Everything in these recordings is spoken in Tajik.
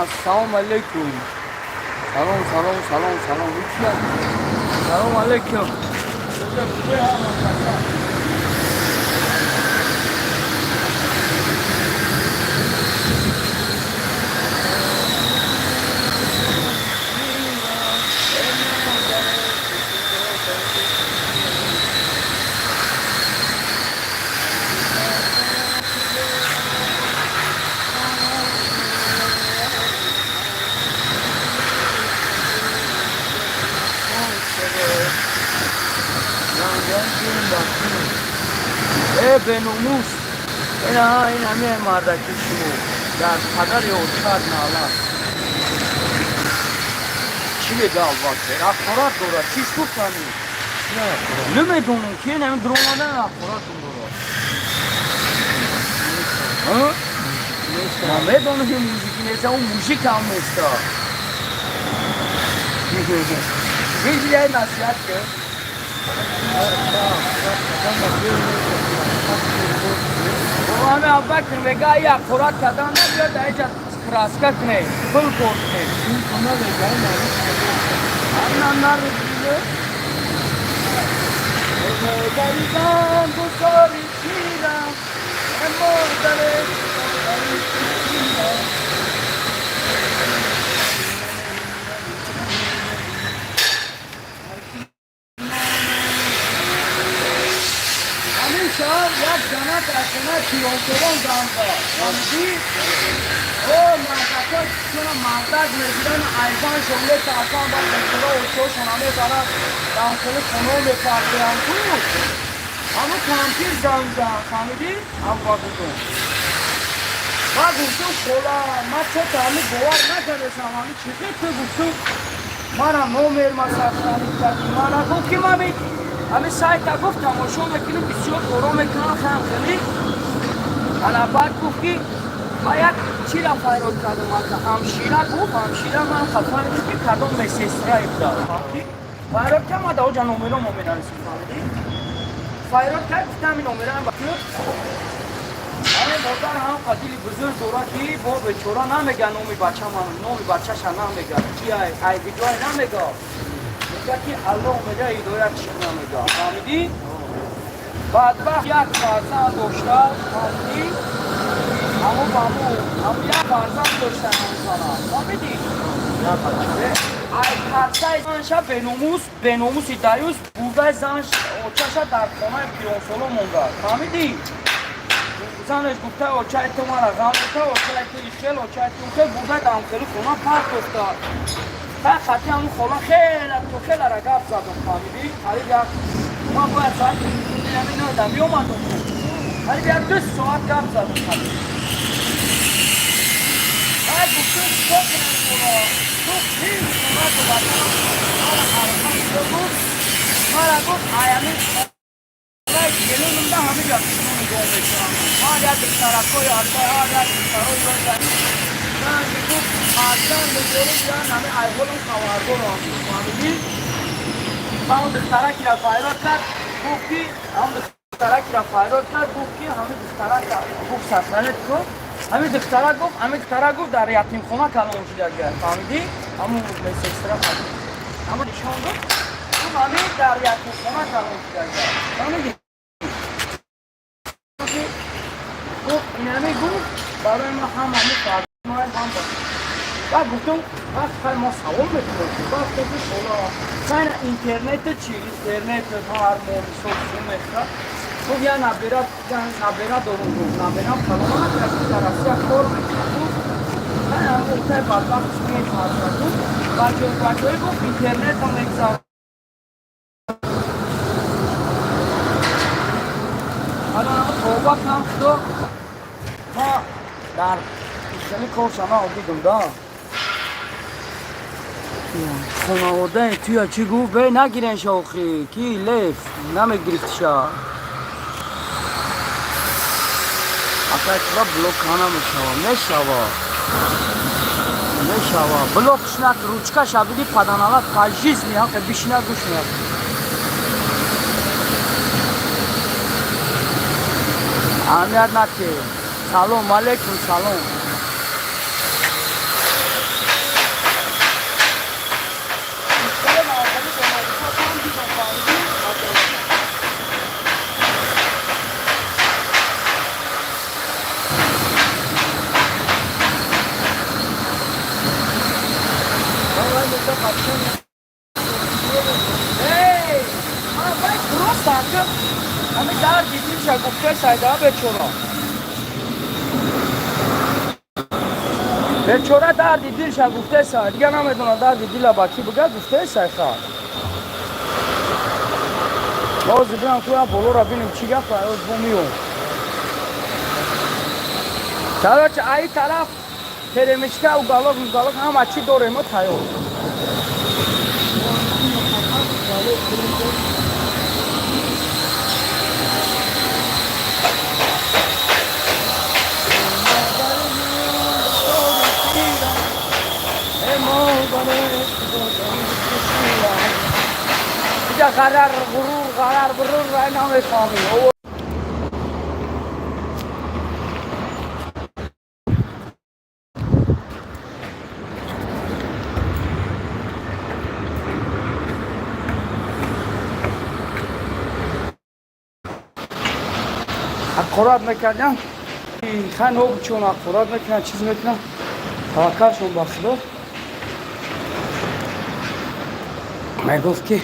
Ассалому алейкум. Салом, салом, салом, салом. Салом алейкум. Э, беномус, ина ин ҳамин мардаки шумо дар падари очад налат чӣ мега? Албатта, ҳақорат дорад. Чӣ гуфтани намедонам, ки ин ҳамин дуромадан ҳақоратон дорад. Ман медонам, ки мужики неста, он мужик ҳам неста. Бижи, насиҳат ки. Ҳаме Аббакр мега, и ҳақорат кардан набиёд, дар иҷа краска кунед, пул кор кунед. Ана нарӯ. Гарибам бузори ширам, модаре ширам. Ҳамин шаҳр як занак аз хонаи пиронсолон зан зад. Фаҳмидӣ? О, мардако чуна мардак мегиранд, айваншон метарсанд, баъд бечора очошона мебаранд, дамхели хонао мепартоянд ку. Ҳамун кампир зан зад, фаҳмидӣ? Аббакутун. Баъд гуфтум: «Хола, ман чо-то ҳами бовар накардесам, ҳами чӣ хел ту?» Гуфтум: «Мара номер ма сохранить кардӣ мара». Гуфт, ки ман ҳами сайта, гуфт, тамошо мекунем, бисёр коро мекунам, хам хелӣ. Ана баъд гуфт, ки ма як чира файрод кардам, ака ҳамшира. Гуфт, ҳамшира ман хафаҳмидам, ки кадом медсестра буда. Фаҳмидӣ? Файрод кардам, ма даоҷа номеромо менависем, фаҳмидӣ? Файрод кард, гуфтам ин номерам ба ҳамин модар ҳам қадили бузург дорад, ки бо бечора намега номи бача, ман номи бачаша намега, ки ай видеои намега, мега, ки Аллоҳ мега ҳидоят чӣ намега, фаҳмидӣ? Бадбахт як фарзанд дошта, фаҳмидӣ? Ҳаму баму ҳаму як фарзанд дошта ҳамзана, фаҳмидӣ? Ай тарсаи занша, беномус, беномуси даюс бурдаи зан очаша дар хонаи пиронсоло монда, фаҳмидӣ? Занаш гуфта: «Очаи ту мара ғам мета, очаи ту ихел, очаи ту хел». Бурда дамхели хона партофта. Хай, хати ҳамун хола хела ту хелара гап задам, фаҳмидӣ? Қариб як ман бояд соати ҳамин меомадам, қариб як 2 соат гап задам. Қариб баъд гуфтум: «Чикор кунам, хола?» Гуфт: «Ҳеҷ хонату ватанам мара арқам». Гуфт, мара, гуфт, аями хонаи келунумда ҳамиҷа писно нигоҳ мекунам. Ҳар як духтаракҳои ҳастай, ҳар як духтарои ман ки, гуфт, фарзанд дорум, ян ҳами айҳолам хабардорам, фаҳмидӣ? Ҳамон духтаракира файрод кард, гуфт, ки ҳамон духтаракира файрод кард, гуфт, ки ҳамин духтарак, гуфт, сохранить кун. Ҳамин духтарак, гуфт, ҳамин духтарак, гуфт, дар ятимхона калон шудага, фаҳмидӣ? Ҳамун медсестра ҳамон нишон дод, гуфт, ҳамин дар ятимхона калон шудага, фаҳмидӣ? Гуфт, инами, гуфт, барои ма ҳам ҳамин фарзанд ҳам. Баъд гуфтум, вақт хай мо савол мекунем. Гуфтум, ки хола, хайна интернета чи, интернет ҳар моҳ мисол сум мехӯрад. Гуфт: «Я набера, набера дорум», гуфт, «наберам калона дар Россия кор мекунад». Гуфт, хай ҳам гуфтай, бадбахт метарсад. Гуфт, бачаҳои бачаҳои, гуфт, интернетам мегзарад. Ҳала тоба кам худо, ма дар хеле коршана дидум да хонаводаи туя чӣ гуфт? Бе нагирен шохи ки леф намегирифтиша. Акай чиба блок намешава? Мешава, мешава. Блок шнак ручкаша биди, паданала пажиз меҳақе бишина, гӯш меҳақ. Аҳамият наке. Салом алейкум, салом. Ҳами дарди дилша гуфте сайда бечора. Бечора дарди дилша гуфте сай. Дига намедона дарди дила ба кӣ бига, гуфте сайха. Ҳозир бинам ку болора бинем чӣ гапа, ҳоз бо миём. Короче, аи тараф перемычка, уголок, уголок ҳама чӣ дорем мо тайёр. Дига ғарар ғурур, ғарар ғурур рай намефаҳмӣ. Ҳақорат мекардам, хан чун ҳақорат мекунанд, чиз мекунанд, таваккалшон ба Худо. Мегуфт ки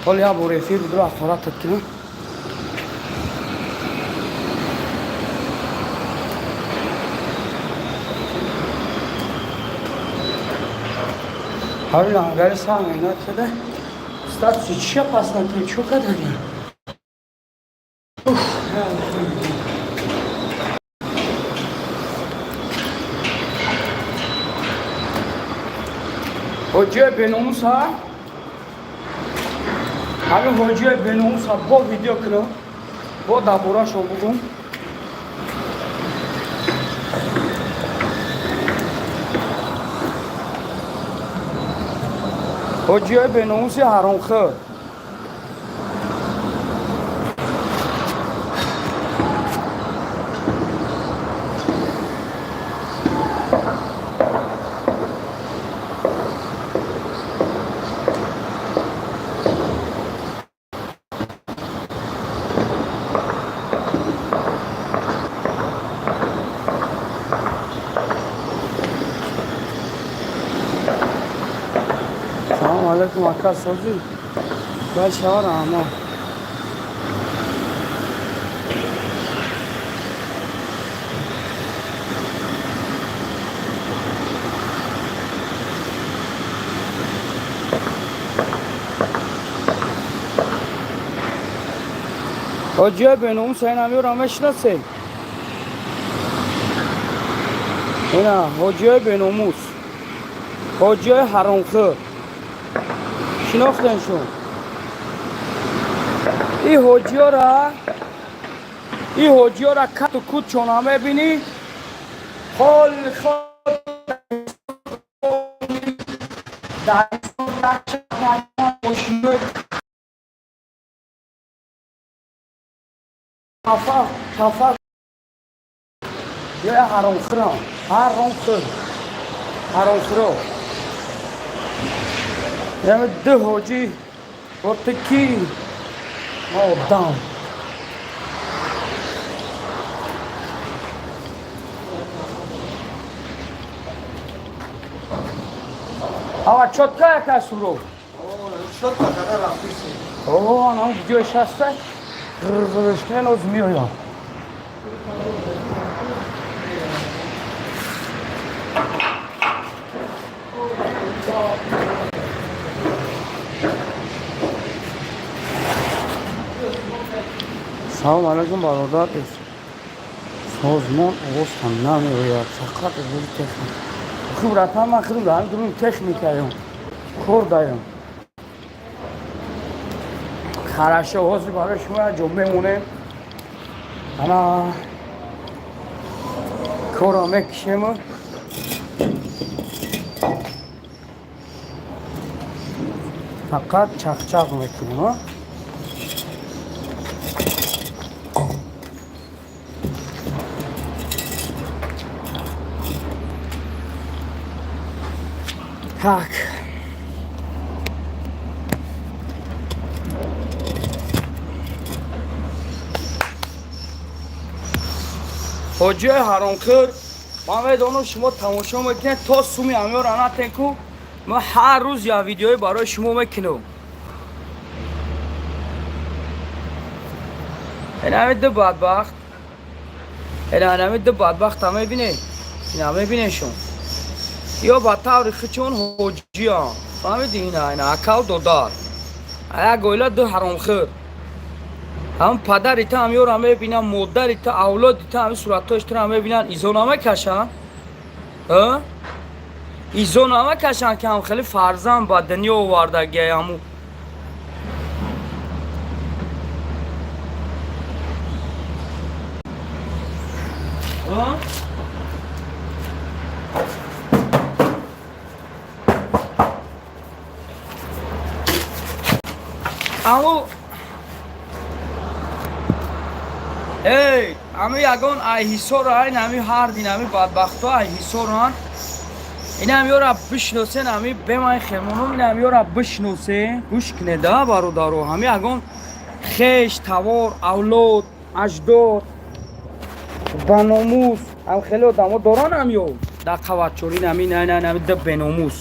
ҳол як бор эфир будро ҳақоратат кунам. Ҳали лангари сар меҳнат када, статуси чия пас накунем, чо каданем? Ҳоҷиёи беномуса, ҳамин ҳоҷиёи беномуса бо видео кунам, бо дар борашон бугум. Ҳоҷиёи беномуси ҳаромхӯр. Салом алейкум, ака, созӣ? Бачаҳо раҳмон. Ҳоҷиёи беномус ин ҳамёро мешинасед? Ина ҳоҷиёи беномус, ҳоҷиёи ҳаромхӯр, шинохтен шум? И ҳоҷиёра кату кут чона мебинӣ, хол хол дар тафа ё ҳаромхӯрам, ҳаромхӯр, ҳаромхӯро. Яъне ду ҳоҷӣ гуфта ки одам. Ава чётко яка суров. Чётко када рафтиси. О, анам видеои шаста ғирғиришкен оз меоям. Салом алейкум, бародар. Созмон овозтон намеояд, фақат овози техника. Хуб, братан, ман худам дар дуруни техникаем, кор даем. Хорошо, ҳозир барои шумо як ҷо мемонем, ана корро мекишему фақат чақчақ мекунем. Так. Ҳоҷиёи ҳаромхӯр, ман медонам, шумо тамошо мекунед, то суми ҳамёра натен ку, ман ҳар рӯз як видеое барои шумо мекунам. Инами ду бадбахт, инами ду бадбахта мебине, ина мебинешон. Ё ба таври хичон ҳоҷиян. Фаҳмиди, ина акал додар. Як оила ду ҳаромхӯр. Ҳам падари та ҳам ёра мебинан, модари та, авлоди та ҳами суратҳош тура мебинан, изо намекашанд? Изо намекашанд, ки ҳам хеле фарзанд ба дунё овардагиай ҳаму. Аму эй, ами ягон ай ҳисор айн, ами ҳар дин ами бадбахто ай ҳисоран. Инам ёра бишносен, ами бемай хемоном, инам ёра бишносен, гӯш кунеда, бародаро, ҳами ягон хеш, тавор, авлод, аҷдод, ба номус, ам хеле одамо доран ам ё дар қаватчорин ами на на ами д беномус.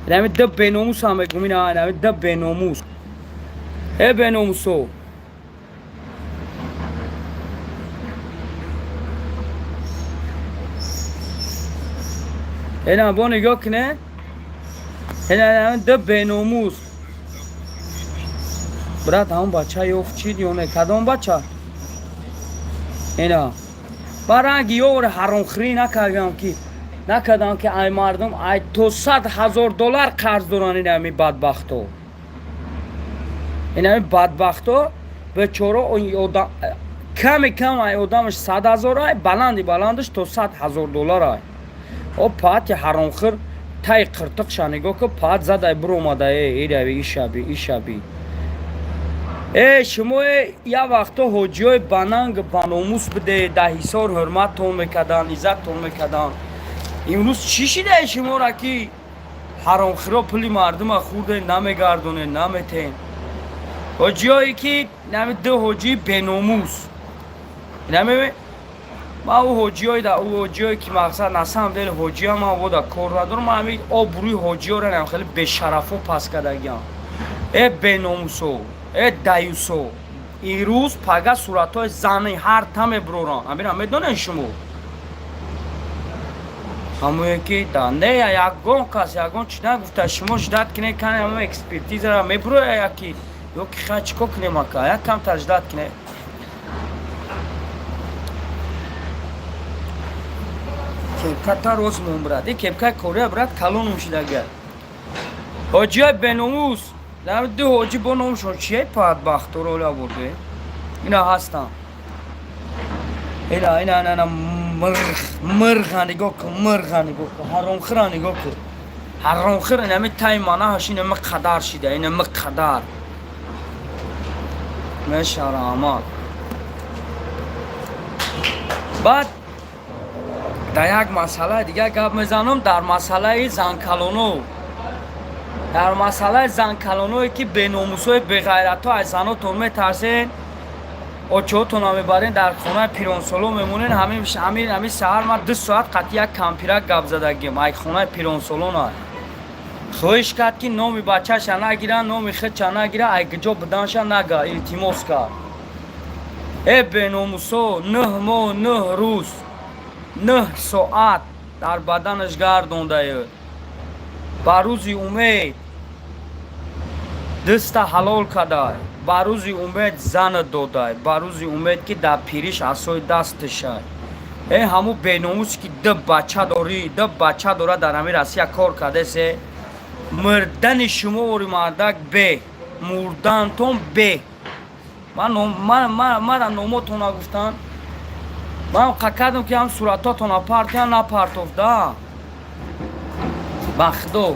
Ами д беномус ам мегум, ина ами д беномус. Э беномусо. Ина бо нигоҳ куне. Ина д беномус. Брат, ҳамон бача ёфт чид ё не? Кадом бача? Ина. Ба ранги ёври ҳаромхӯрӣ накардам, ки накардам, ки ай мардум ай то 100 000 доллар қарз доранд инами бадбахто. Инами бадбахто бечора ками кам ай одамаш 100 000 ай, баланди баландаш то 100 000 доллар ай. О пати ҳаромхӯр тай қиртиқша нигоҳ ку, пат задай биромада, э ирави ишаби ишаби. Э шумо як вақто ҳоҷиҳои бананг баномус буде, дар ҳисор ҳурматтон мекарданд, иззаттон мекарданд. Имрӯз чӣ шидаe шуморо, ки ҳаромхӯро пули мардума хӯрден, намегардонед, наметен? Ҳоҷиҳое ки нами ду ҳоҷии беномус. Нами ман ӯ ҳоҷиҳое да ӯ ҳоҷиҳое ки мақсад на самом деле ҳоҷиам ман вода кор надорам, ман ҳамин обрӯи ҳоҷиҳоро нам хеле бешарафо пас кардагиам. Э беномусо, э даюсо, ирӯз пага суратҳои зани ҳар та мебуроранд. Амира медонед шумо? Ҳамое ки да не ягон кас ягон чӣ нагуфта, шумо ждать кине, кане ҳама экспертизара мебуроя яки ё ки хай чӣ кор кунем, ака, як камтар ждать кине. Кепката рост мон, брат. И кепкаи корея, брат, калонум шидага. Ҳоҷиҳои беномус, ду ҳоҷӣ бо номшон чие, бадбахторо ола бурде. Ина ҳастанд. Ина ина ина мирғ мирға нигоҳ кун, мирға нигоҳ кун, ҳаромхӯра нигоҳ кун. Ҳаромхӯр инами тай манаҳаш инами қадар шида, инами қадар. Мешарамад. Баъд дар як масъалаи дигар гап мезанам, дар масъалаи занкалоно. Дар масъалаи занкалоное ки беномусои беғайратҳо аз занотон метарсен, очиҳотонро мебарен, дар хонаи пиронсоло мемонен. Ҳамин саҳар ман 2 соат қатъи як кампирак гап задагим, ай хонаи пиронсолона. Хоҳиш кард, ки номи бачаша нагира, номи худша нагира, ай куҷо буданша нага, илтимос кард. Э беномусо, 9 моҳ, 9 рӯз, 9 соат дар баданаш гардондаед. Ба рӯзи умед дӯста ҳалол кадай, ба рӯзи умед занат додай, ба рӯзи умед, ки дар пириш асои дасташай. Э ҳамун беномусе ки ду бача дорӣ, ду бача дора, дар ҳамин Россия кор кардесе, мурдани шумо ори мардак бе, мурдантон бе. Мара номотона гуфтанд. Ман кардам, ки ҳам суратотона партиян напартофт да. Ба худо.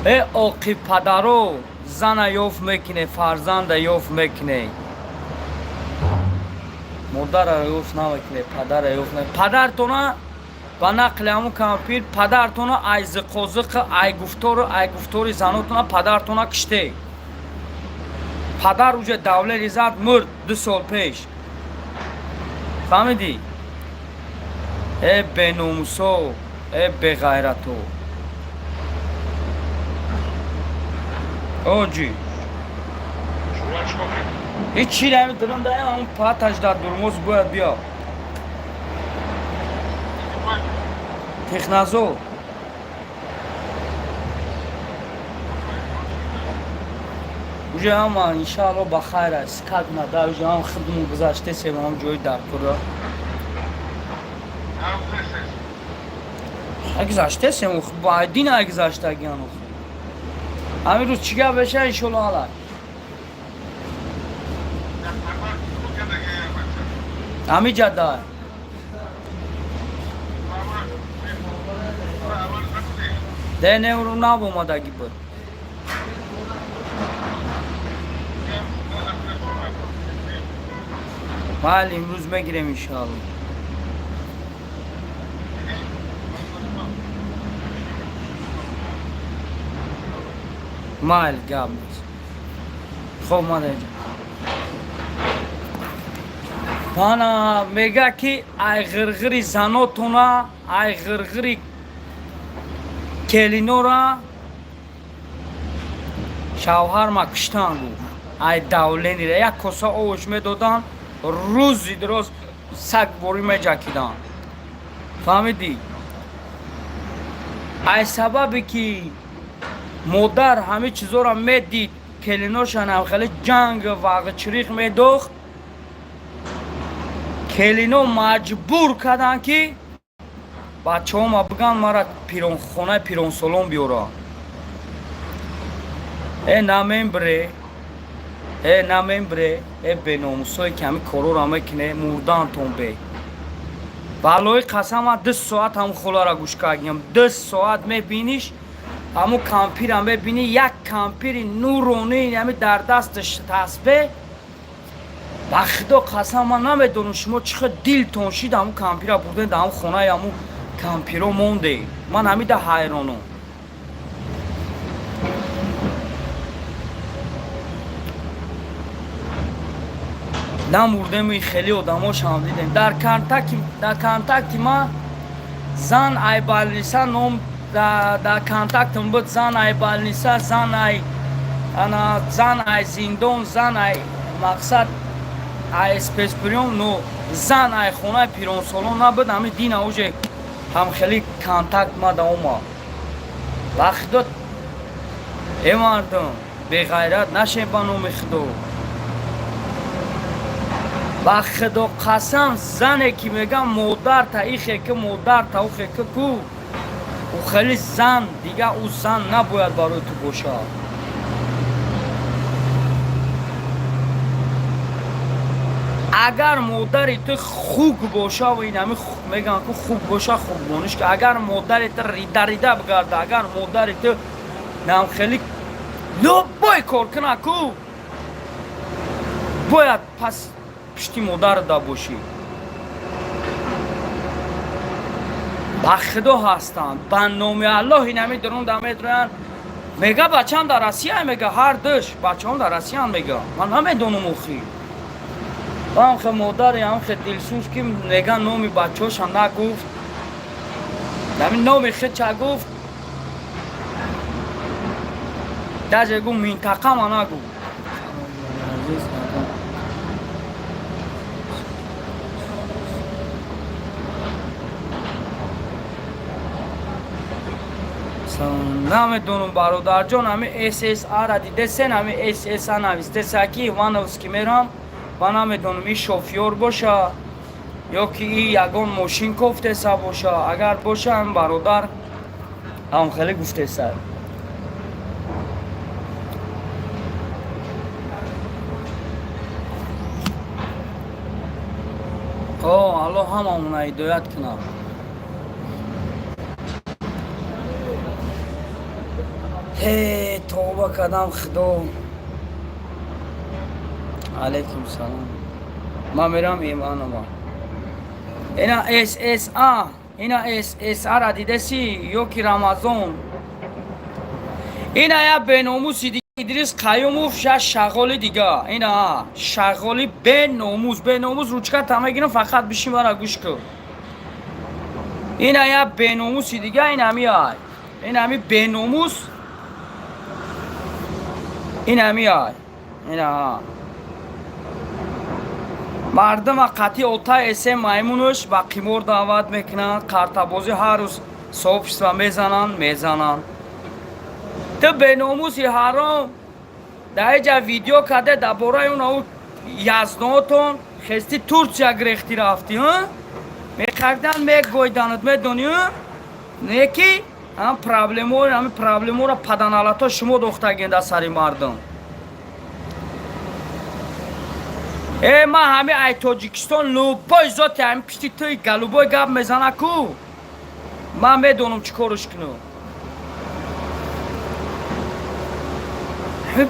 Э оқи падаро, зана ёфт мекуне, фарзанда ёфт мекуне. Модарро ёфт намекуне, падарро ёфт намекуне. Падартона ба нақли ҳамун кампир, падартона ай зиқозиқи, ай гуфтору, ай гуфтори занотона падартона киште. Падар уже давлери зад, мурд 2 сол пеш. Фаҳмидӣ? Э беномусо, э беғайрато. Оҷи. Шумо чикор кардед? Ҳеҷ чи намедонам, да ҳамон паташ дар дурмоз бояд биё. Техназо. Уже ҳама иншаалло ба хайр аст, как нада, уже ҳам хидму гузаштесем, ҳам ҷои даркора гузаштесем, дина гузаштагиан. Ҳамин рӯз чӣ гап беша, иншолло ала. Ҳамин ҷада. Де не, нав омадагӣ буд. Майли, имрӯз мегирем, иншоалло. Майли, гап нест. Хоб, мадаҷа. Пана мега ки ай ғирғири занотона, ай ғирғири келинора шавҳарма киштан, гуфт. Ай давленира як коса овош медодан, рӯзи дроз саг борӣ меҷакидан. Фаҳмидӣ? Ай сабабе ки модар ҳамин чизоро медид, келиношанам хеле ҷанг вағчириқ медохт, келино маҷбур карданд ки бачаҳома биган мара пиронхонаи пиронсолон биёра. Э намембре, э намембре, э беномусое ки ҳамин корора мекуне, мурдаантон бе. Валлои қасам, ман 2 соат ҳамун холара гӯш кардем. 2 соат мебиниш, ҳамун кампира мебинӣ, як кампири нуронӣ, ҳами дар дасташ тасбеҳ. Ба худо қасам, ман намедонам, шумо чӣ хел дилтон шид, ҳамун кампира бурден, дар ҳамун хонаи ҳамун кампиро монде. Ман ҳамида ҳайронам. Намурдем, хеле одамошам дидем. Дар контакти ма зан ай больница ном дар контактам буд, зан ай больница, зан ай ана, зан ай зиндон, зан ай мақсад ай спецприём, но зан ай хонаи пиронсолон набуд. Ҳами дина уже ҳам хеле контакт мада омад. Ба худо, э мардум, беғайрат нашем, ба номи худо. Ба худо қасам, зане ки мегам модарта ихе ки, модарта ухе ки ку, ӯ хеле зан дига, ӯ зан набояд барои ту бошад. Агар модари ту хук боша, инами мегӯянд ку, хук боша, хукбониш, агар модари ту рида рида бигарда, агар модари ту нам хеле любой кор куна ку, бояд пас пишти модарда бошӣ. Ба худо ҳастанд, ба номи Аллоҳ, инами дурунда медроянд, мега бачам дар Россия, мега ҳар душ бачаҳом дар Россиян, мега ман намедонам охи. Ҳамхе модари, ҳамхе дилсӯз ки мега номи бачаҳоша нагуфт, ҳамин номи худча гуфт, даже гуфт минтақама нагуфт. Намедонам, бародарҷон, ҳами ссара дидесен, ҳами сса навистеса ки Ивановский мерам ва намедонам, и шофёр боша ё ки и ягон мошин кофтеса боша. Агар боша, ҳам бародар ҳам хеле гуфтеса. О Аллоҳ ҳамамона ҳидоят кунад. Ҳе, тавба кардам, худо. Алайкум салом. Ман мерам Иванова. Ина ССА, ина ССА ра дидеси ё ки Рамазон? Ина я беномуси дига, Идрис Қаюмов, ша шағоли дига. Ина шағоли беномус, беномус, ручка мегирам, фақат бишин, мара гӯш кун. Ина я беномуси дига, ин ҳами ай, ин ҳами беномус, ин ҳами ай, ина. Мардума қатъи отай эсем маймунуш ба қимор даъват мекунанд, қартабозӣ ҳар рӯз сообщество мезананд, мезананд. Ту беномуси ҳаром дар иҷа видео карде дар бораи он ау язноотон хести Турсия гирехтӣ рафтӣ, меқардан мегойданат, медонӣ, не ки ҳам проблемо, ҳами проблеморо паданалато шумо дохтагин дар сари мардум. Э, ман ҳами ай Тоҷикистон любой зоти ҳами пишти туи голубой гап мезана ку, ман медонам чӣ корш кунам.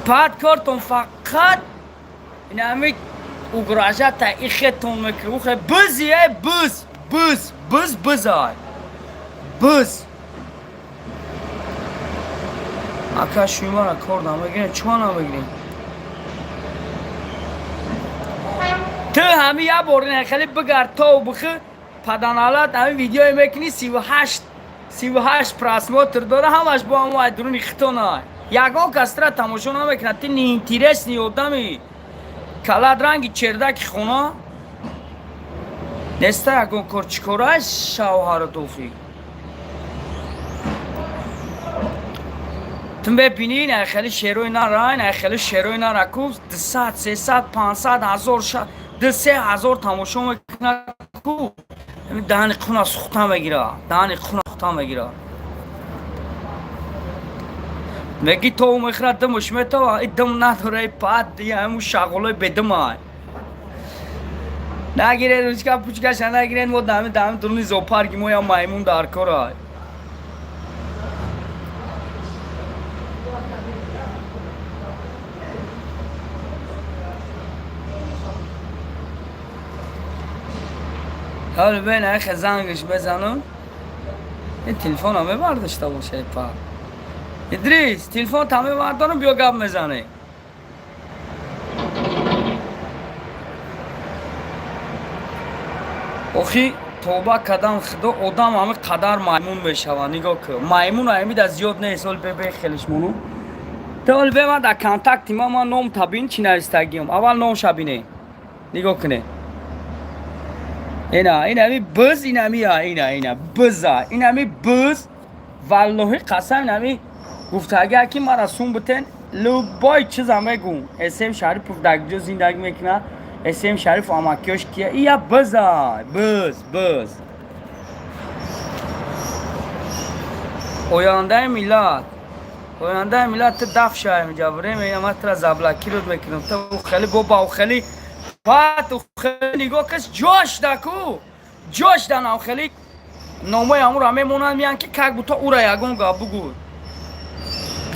Пад кортон фақат инами угрожать ихетон мекунӣ. Ухе бизи, э, биз, биз, биз, бизай, биз. Ака, шумара кор намегирем, чума намегирем? Ту ҳами як бор хеле бигард то бихи паданалат, ҳами видеое мекунӣ, 38, 38 просмотр дора, ҳамаш бо ҳамо ай дуруни хитонай. Ягон кас тра тамошо намекунад. Ти неинтересный одами, калат ранги чердаки хона неста. Ягон кор чӣ кора шавҳару тофӣ ту мебинӣ? Ин хеле шерои нара, ин хеле шерои нара ку 200, 300, 500, ҳазор, 2-3 ҳазор тамошо мекунад ку, даҳани хуна сухта мегира, даҳани хуна сухта мегира. Меги то мехӯрад, димуш метова, и дим надора, и пад ҳамун шағолои бедимай. Нагиред ручка пучкаша, нагиред. Мо дами дами дуруни зоопарки мо я маймун дар корай. Ҳоло бен, ахе зангаш бизанам, ин телефонам мебардошта боша. Па Идрис, телефон та мебардорам, биё гап мезанӣ. Охи, тоба кардам, худо, одам ҳами қадар маймун мешавад. Нигоҳ кун, маймун ҳамида зиёд нест. Ол бебе хелишмону тол бе. Ман дар контакти ман ном табин чӣ навистагиам. Аввал номша бине, нигоҳ куне. Ина, инами биз, инамия, ина, ина биза, инами биз. Валлоҳи қасам, инами гуфтагия ки мара сум битен, любой чиза мегум. Эсем Шарипов дар ҷо зиндагӣ мекунад? Эсем Шариф амакиёш кия? Ия биза, биз, биз. Ояндаи миллат, ояндаи миллат, ту даф шавай. Инҷа время ма тура заблокировать мекунам. Ту хеле бо хеле пат хеле нигоҳ кас ҷош даку ҷош данам. Хеле номои амура мемонанд, меян ки как будто ура ягон гап бугӯй.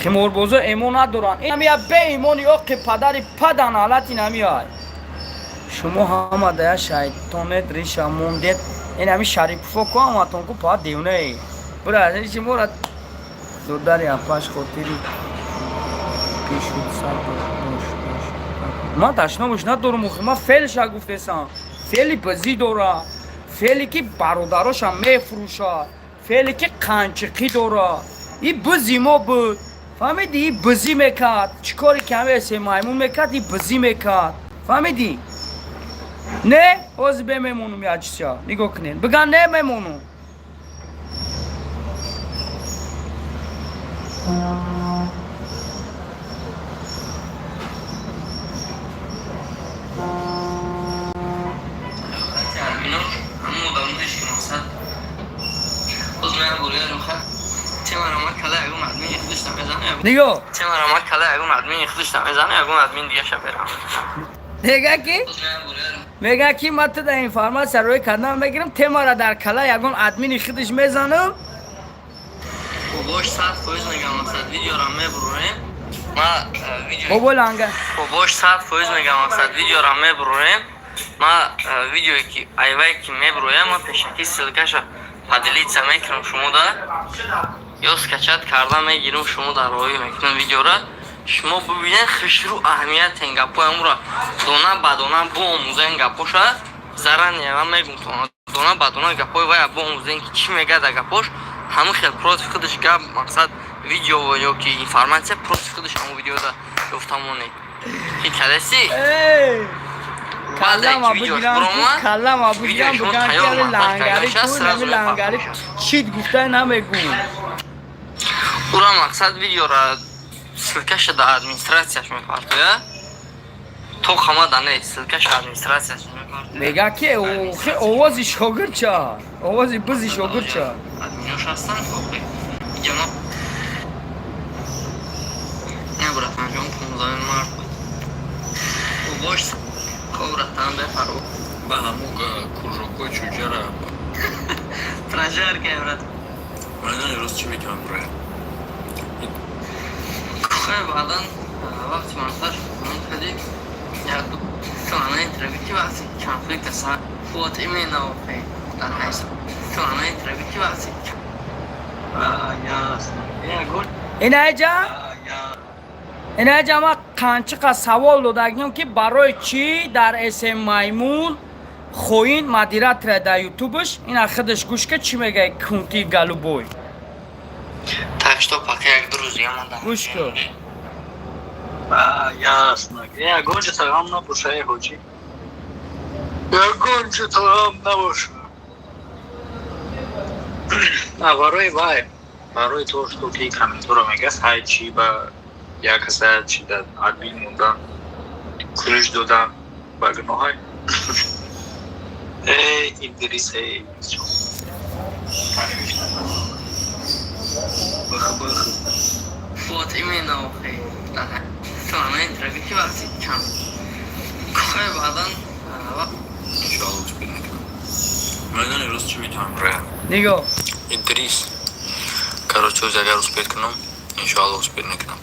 Химорбозо эмон надоранд. Инамия беимони оқи падари падан алат инамиай. Шумо ҳама дая шайтонед, риша мондед. Инами Шарипуфо ку ҳаматон ку па девнаи бура шумора додари апаш хотири пишуд сар бош. Ман ташномуш надорум. Охи, ман феълша гуфтесам. Феъли бизӣ дора, феъле ки бародароша мефурӯшад, феъле ки қанчиқӣ дора. И бизи мо буд, фаҳмидӣ? И бизӣ мекард. Чӣ коре ки ҳамесе маймун мекард, и бизӣ мекард, фаҳмидӣ? Не, ҳозир бе мемонум як чиза, нигоҳ кунед, биган не мемонум. Админо ҳамон одамоеш ки мақсад боз меям бурияро ха темара ма кала ягон админи худаш намезана. Нигоҳ. Темара ма кала ягон админи худаш намезана, ягон админ дигаша берам. Мега ки Боз меям бурияро. Мега ки ман ту дар информация рӯй кардан мегирам, темара дар кала ягон админи худаш мезанам. Бош, 100% мегам, мақсад видеоро мебурорем ма видео. Бобо ланга. Бош, 100% мегам, мақсад видеоро мебурорем ма видеое ки айвае ки мебуроям, ма пешакӣ ссылкаша поделиться мекунам шумо да ё скачать карда мегирам, шумо дар роҳӣ мекунам видеора, шумо бибинед, хушрӯ аҳамиятен гапҳои амура дона ба дона боомӯзен гапоша. Заранее ман мегум, дона ба дона гапҳои вая боомӯзен, ки чӣ мегӯяд дар гапош. Ҳамин хел против худаш гап, мақсад видео ё ки информация против худаш ҳамон видеода ёфта монед. Ки кадаси? Эй! Каллама бигирам, каллама бигирам, биган ки лангари ку, нами лангари чит гуфта намегӯ. Ура мақсад видеора ссылкаша да администрацияш мепартоя. То хамада не, ссылкаша администрацияш мепартоя. Мега ки овози шогирча, овози бизи шогирча. Админош ҳастанд, охи. Иҷа ма не, братан ҷон, 15 март буд. Бош, хоб, братан, бефаро. Ба ҳаму кружокҳои чуҷара. Прожарка, брат. Майдони рост чӣ мекунам, бро? Хай, баъдан вақти монтаж кардем, як ду интервью ки вақти конфликта сар, вот именно, охи, дар ҳайс ту интервью ки вақти Инаҷа, инаҷа, ма қанчиқа савол додагиём, ки барои чӣ дар СМ Маймун хоин модератора дар ютубш. Ина худаш гӯш ка, чӣ мегӯяд кунти голубой. Так что пока як ду рӯз дига ман дар Гӯш кун. Ясно. Ягонча тағам набоша, э ҳоҷӣ. Ягонча тағам набоша. А барои вай, барои то что ки комментора мега, ҳай чи ба як каса чи да админ мондан, кулиш додан ба гуноҳай. Э Идрис, э Идрис. Бых бых. Вот именно, охи, дар ту интервью ки вақти кам хай, баъдан Иншоалло, успеть мекунам. Майдони рост чӣ мекунам, бро? Нигоҳ. Идрис, короче, оз агар успеть кунам, иншоалло, успеть мекунам.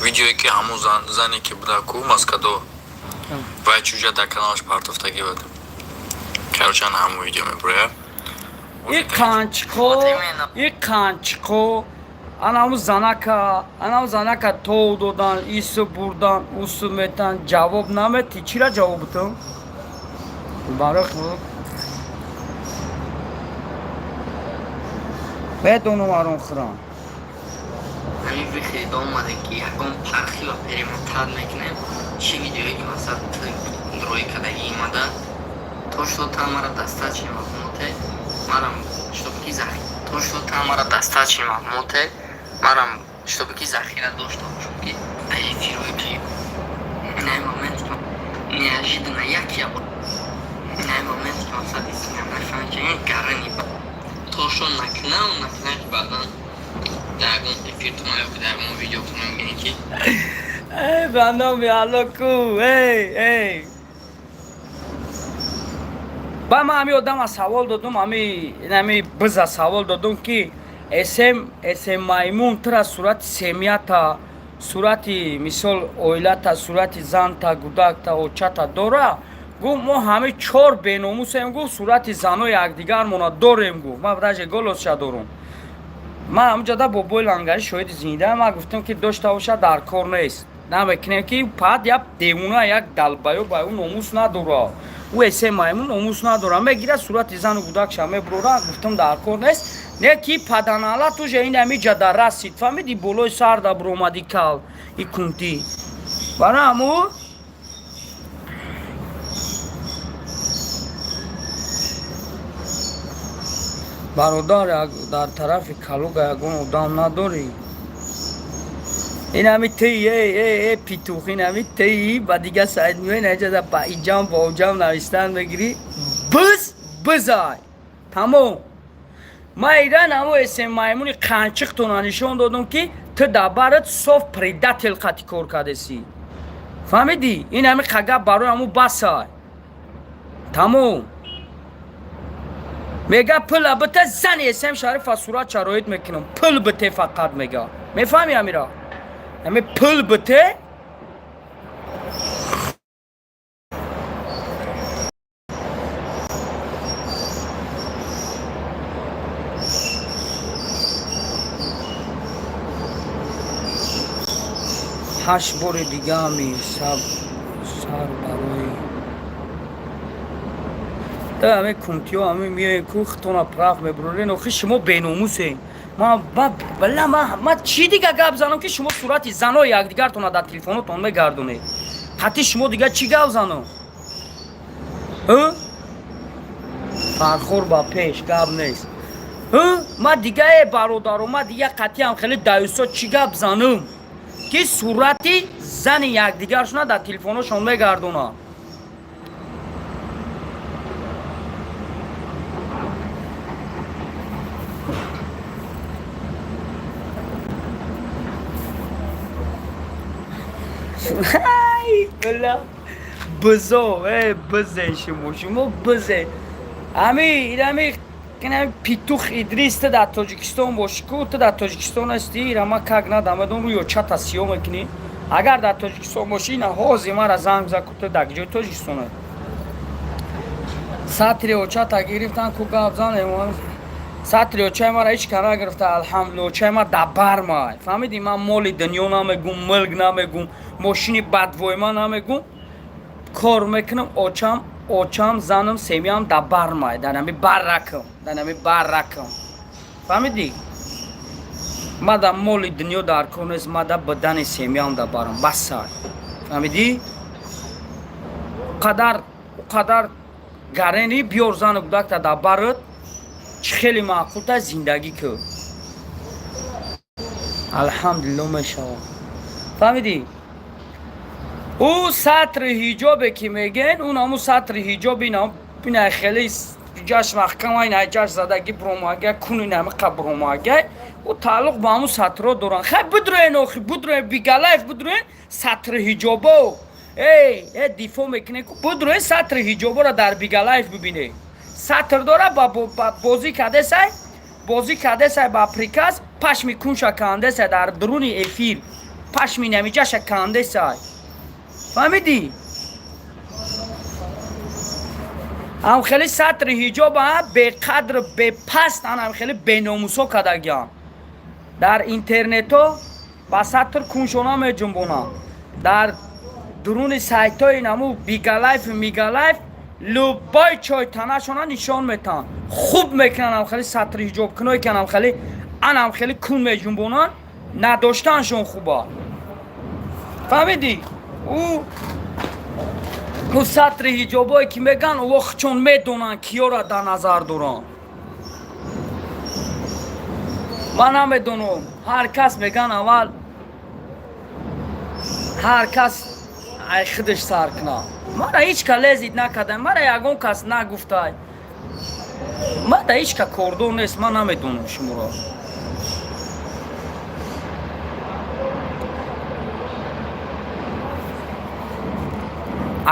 Видеое ки ҳамун зане ки буда ку маскадо вай чуҷа дар каналаш партофтагӣ буд, короче, ана ҳамун видео меброяд. И қанчиқо, и қанчиқо, анаму занака, анаму занака тов додан, ису бурдан, усу метан, ҷавоб намети. Чира ҷавоб бутам барои худ медонам, арон хӯрам. Ҳамин вихеда омаде ки ягон пархива перемотать мекунем, чӣ видеое ки масалан рӯи кадаги имада, то что там мара достаточно маълумоте марам, чтобы ки то что там мара достаточно маълумоте марам, чтобы ки захира дошта бошам, ки эфирое ки на момент неожиданно як я на момент ки масалан мефаҳмам, ки гарани то что накунам, накунам, ки баъдан дар ягон эфир тона ё дар ягон видео тона мебинем, ки Эй, ба номи Алло ку, эй, эй. Ба ман ҳами одама савол додум, ами биза савол додум, ки СМ Маймун тура сурати семьята, сурати мисол оилата, сурати занта, гудакта, очата дора. Гуфт, мо ҳами чор беномусем, гуфт, сурати занои якдигармона дорем, гуфт, ман даже голосша дорум. Ман ҳамҷода бобои лангари шоҳиди зинда. Ман гуфтам, ки дошта бошад, дар кор нест, намекунем, ки пад як девона, як далбаё ба ӯ номус надора. Ӯ эсе маймун номус надора, мегирад сурати зану гудакша мебурора. Гуфтам, дар кор нест, не ки паданалат уже ин ҳамиҷа расид, фаҳмиди, болои сар да буромади кал и кунтӣ барои ҳаму. Бародар, дар тарафи Калуга ягон одам надорӣ? Ин ҳами тии, э э петух, ин ҳами тии, ба дига сайд меои, наҷада ба иҷам ба оҷам навистан мегирӣ. Биз бизай, тамом. Ман иран ҳамо эсем маймуни қанчиқтона нишон додум, ки ту дар барат соф предатель қати кор кардесӣ, фаҳмидӣ? Ин ҳами қагап барои ҳаму басай, тамом. Мега, пула бите, зани эсем Шарифа сурат шароит мекунам, пул бите фақат, мега. Мефаҳми амира? Ами пул бите. Ҳашт бори дига ами сар барои ами кунтиё ами миёем ку хитона прав мебурорен. Охи, шумо беномусен. Ма чӣ дига гап занам, ки шумо сурати занои якдигартона дар телефонотон мегардонед? Қати шумо дига чӣ гап занам? Фархор ба пеш гап нест. Ма дига э бародаро, ма дига қатъиам хеле даюсо чӣ гап занам, ки сурати зани якдигаршона дар телефоношон мегардонад. Бизо, э бизе, шумо бизе. Ами инами кинами Питух Идрис, ту дар Тоҷикистон бошӣ ку, ту дар Тоҷикистон ҳастӣ, ира ма как надамедон рӯё чата сиё мекунӣ. Агар дар Тоҷикистон бошӣ, ина ҳозир мара занг зад ку, ту дар ҷои Тоҷикистон. Сатри очата гирифтан ку, гап зан. Сатри очаи мара ҳеҷ ка нагирифта, алҳамдулилла, очаи ма дар бармай. Фаҳмидӣ, ман моли дунё намегум, мулк намегум, мошини бадвойма намегум. Кор мекунам, очам, занам, семьям дар бармай, дар ҳами барракам, дар ҳами барракам. Фаҳмидӣ? Ма дар моли дунё дар кор нест, ма дар бадани семьям дар барам, басай. Фаҳмидӣ? Қадар гарени биёр зану кӯдакта дар барат, чӣ хеле маъқулта зиндагӣ кӯ. Алҳамдулилло мешавад. Фаҳмидӣ? Ӯ сатри ҳиҷобе ки мегӯен, ун ҳамун сатри ҳиҷоб ина хеле ҷаш маҳкама, ина ҷаш задаги бромагай, кун ина ҳамиқа бромагай, ӯ тааллуқ ба ҳамун сатро доранд. Хай бидроен, охи бидроен, бигалайф бидроен, сатри ҳиҷобо. Эй, э дифоъ мекунед ку, бидроен сатри ҳиҷоборо дар бигалайф бибинед. Сатр дора ба бозӣ кардесай, бозӣ кардесай ба приказ, пашми кунша кандесай дар дуруни эфир, пашми намиҷаша кандесай. Фаҳмидӣ? Ам хеле сатри ҳиҷоба беқадр, бепаст, анам хеле беномусо кардагиам. Дар интернето ба сатр куншона меҷунбонам. Дар дуруни сайтҳои наму бигалайф, мигалайф любой чой танашона нишон метаҳанд. Хуб мекунанд ам хеле сатри ҳиҷобкуное ки анам хеле анам хеле кун меҷунбонанд, надоштаншон хуба. Фаҳмидӣ? Ӯ сатри ҳиҷобое ки мегӯянд, ӯ чун медонанд киёра дар назар доранд. Ман намедонам, ҳар кас мегӯянд аввал ҳар кас ай худаш сар кунад. Мара ҳеҷ ка лезить накардам, мара ягон кас нагуфтай. Ман да ҳеҷ ка кордор нест, ман намедонам шуморо.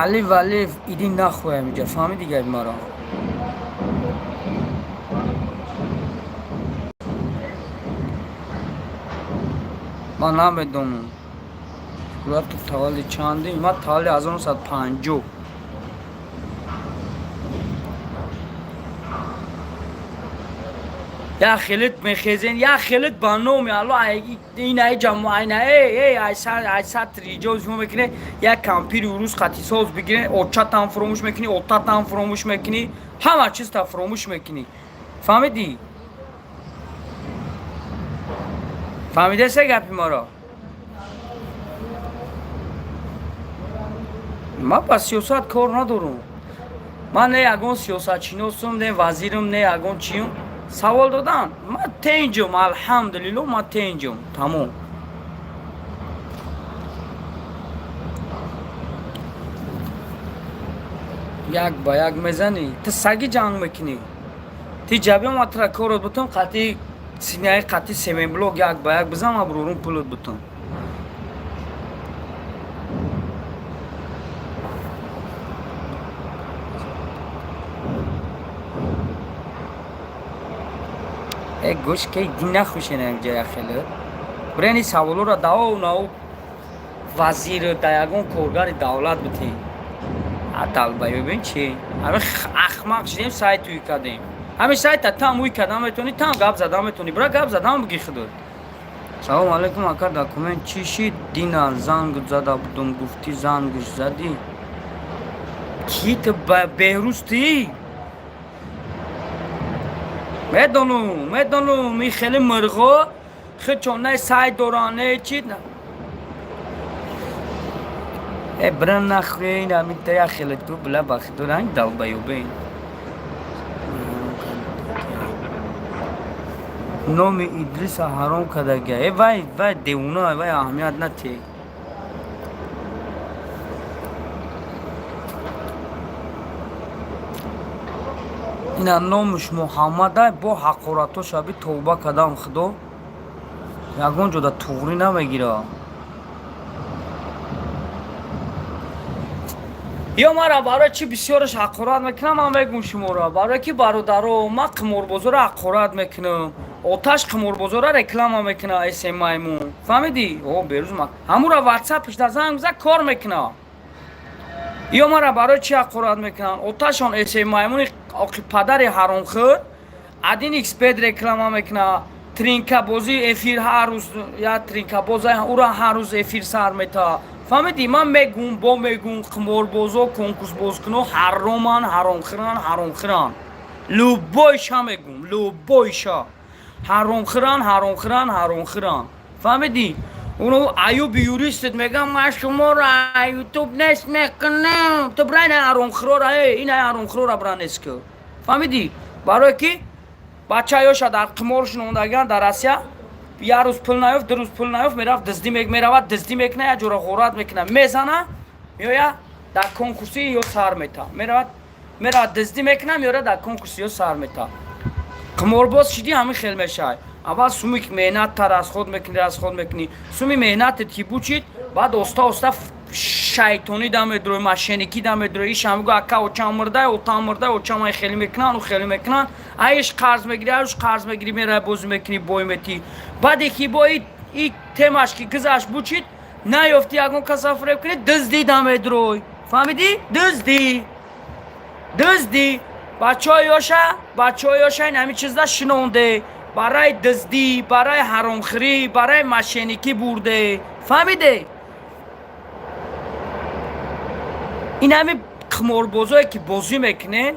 Али Валиев, иди нахуй ҳамиҷа, фаҳмидӣ габи маро? Ман намедонам. Ту тавалли чанди? Ман тавалли 1950. Як хелит мехезен, як хелит ба номи Алло, ин ай ҷамоа, ина эй ай ай сатри ҳиҷоб шумо мекунед, як кампири урус қатисоз бигиред, очатам фуромӯш мекунӣ, отатам фуромӯш мекунӣ, ҳама чизта фуромӯш мекунӣ. Фаҳмидӣ? Фаҳмидасе гапи маро? Ман ба сиёсат кор надорам. Ман не ягон сиёсатшиносум, не вазирам, не ягон чиюм. Савол додам, ман тенҷум, алҳамдулилло, ман тенҷум, тамом. Як ба як мезанӣ, ту саги ҷанг мекунӣ. Ти ҷаби ма тура корот бутум, қатъи синаи қатъи семенблок як ба як бизан, ма бурурум пулот бутум. Э гӯш ки дин нахӯшен ҷая хеле. Бурени саволоро даво нау вазир да ягон коргари давлат битӣ. Адалбаёбин чи? Ҳами ахмақ шидем, сайт уй кардем. Ҳами сайта там уй кардан метавонӣ, там гап задан метавонӣ. Бира гап задан биги худот. Салом алейкум, ака, документ чӣ шид? Дина занг зада будум, гуфтӣ зангш задӣ. Ки ту Беҳрӯз тӣ? Медонум, медонум, ин хеле мирғо хичон не сайт доранд, не чи. Э, бра нахуй, ин ҳамин та як хеле ту била бахту ранг долбоёб. Номи Идриса ҳаром кардага. Э, вай, вай девона, вай аҳамият натиҳ. Ина номаш Муҳаммадай, бо ҳақоратош аби тавба кардам, худо. Ягон ҷода туғрӣ намегира. Ё мара барои чӣ бисёраш ҳақорат мекунам, ман мегум шуморо. Барое ки бародаро, ман қиморбозоро ҳақорат мекунам. Оташ қиморбозора реклама мекуна СМ-маймун. Фаҳмидӣ? О, берӯз ма. Ҳамура WhatsApp-ш да занг зад кор мекуна. Ё мара барои чӣ ҳақорат мекунанд? Оташон СМ маймуни оқи падари ҳаромхӯр один xbet реклама мекуна. Тринкабозӣ эфир ҳар рӯз я тринкабоза ура ҳар рӯз эфир сар мета. Фаҳмидӣ? Ман мегум, бо мегум, қиморбозо, конкурсбозкуно ҳароман, ҳаромхӯран, ҳаромхӯран. Любойша мегум, любойша. Ҳаромхӯран, ҳаромхӯран, ҳаромхӯран. Фаҳмидӣ? Уно Аюби юристет мегам, ман шуморо ютуб нест мекунам. Ту бра ина ҳаромхӯрора, э, ина ҳаромхӯрора бра нест ку. Фаҳмидӣ? Барое ки бачаёша дар қимор шинондагиан дар Россия, як рӯз пул наёфт, ду рӯз пул наёфт, мерафт дуздӣ меравад, дуздӣ мекуна, як ҷора ғорат мекуна, мезана, меоя дар конкурси ё сар мета. Меравад, меравад дуздӣ мекуна, меояд дар конкурси ё сар мета. Қиморбоз шидӣ, ҳамин хел мешавад. Аввал суми меҳнатта расход мекунӣ, расход мекунӣ. Суми меҳнатет ки бучид, баъд оста оста шайтонӣ да медрои, мошенникӣ да медрои. Иш ҳам мегӯ, ака, очам мурдай, отам мурдай, очам ай хеле мекунанд, ӯ хеле мекунанд. Ай иш қарз мегирӣ, ай уш қарз мегирӣ, меравӣ бозӣ мекунӣ, бой метӣ. Баъде ки бо и темаш ки гузашт, бучид, наёфтӣ ягон каса фиреб кунӣ, дуздӣ да медрой. Фаҳмидӣ? Дуздӣ. Дуздӣ. Бачаҳои ёша, бачаҳои ёша ин ҳамин чизда шинонде. Барои дуздӣ, барои ҳаромхӯрӣ, барои мошенникӣ бурде. Фаҳмиде? Ин ҳамин қиморбозое ки бозӣ мекунен,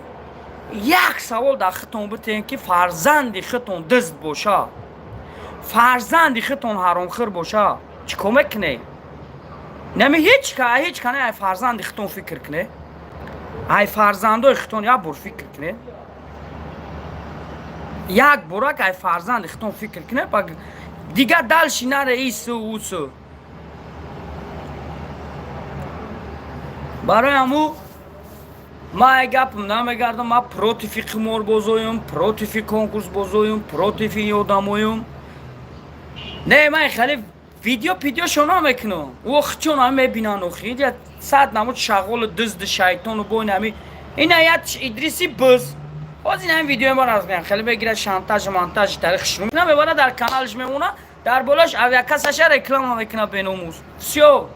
як савол дар худтон битен, ки фарзанди худтон дузд боша, фарзанди худтон ҳаромхӯр боша, чӣ кор мекунед? Нами ҳеҷ ка, ҳеҷ ка не, ай фарзанди худтон фикр кунед. Ай фарзандои худтон як бор фикр кунед. Як борак ай фарзанди худтон фикр кунед, дигар дальше наре ису усу. Барои ҳаму ман ай гапам намегардам, ман против и қиморбозоюм, против и конкурсбозоюм, против и одамоюм. Не, ман хеле видео пидеошо намекунам. Ӯ хичон ҳам мебинанд охи. Сад намуд шағолу дузду шайтону бо ин ҳами ина як Идриси буз. Боз ин ҳами видеои ма раз меян. Хеле мегирад шантаж монтаж таърих шурӯъ мекунад, мебарад дар каналаш мемонад, дар болош авиакассаша реклама мекунад беномус. Всё.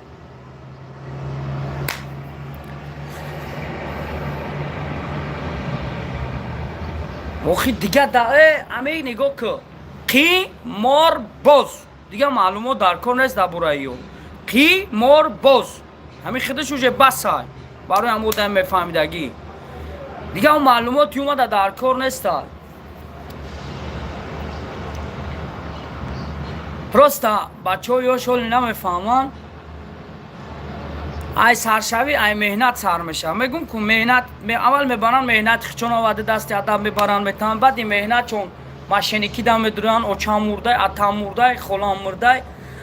Охи дигар да э ами нигоҳ кун. Қиморбоз. Дигар маълумот дар кор нест дар бораи ё. Қиморбоз. Ҳамин худаш уже басай. Барои ҳам одам мефаҳмидагӣ. Дигар он маълумоти омада дар кор нестай. Просто бачаҳо ёш ҳоли намефаҳманд. Ай саршавӣ, ай меҳнат сар мешавад. Мегум ку меҳнат аввал мебаранд меҳнати хичон оварда дасти адаб мебаранд метаванд. Баъди меҳнат чон мошенникӣ дам медуранд, очам мурдай, атам мурдай, холам мурдай,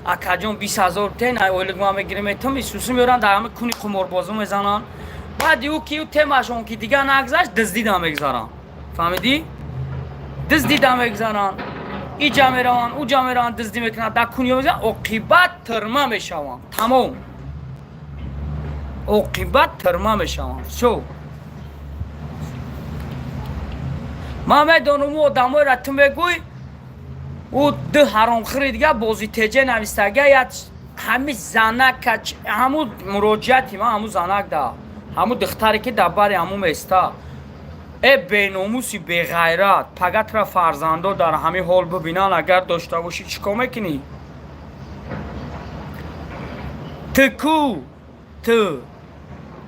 акаҷон 20 000 тен ай ойлик ман мегирем метам, исусу меоранд дар ҳами куни қуморбозӣ мезананд. Баъди ӯ ки ӯ темашон ки дигар нагзашт, дуздӣ дам мегзаранд. Фаҳмидӣ? Дуздӣ дам мегзаранд. Иҷа мераванд, уҷа мераванд, дуздӣ мекунанд, дар куниё мезананд, оқибат тирма мешаванд. Тамом. Оқибат тирма мешаванд. Всё. Ман медонам ӯ одамоеро ту мегӯй, ӯ ду ҳаромхӯри дигар бози теҷе навистага як ҳами занака ҳаму муроҷиати ман ҳаму занак да ҳаму духтаре ки дар бари ҳаму места. Э, беномуси беғайрат, пагатра фарзандо дар ҳамин ҳол бибинанд, агар дошта бошӣ, чӣ кор мекунӣ? Ту ку, ту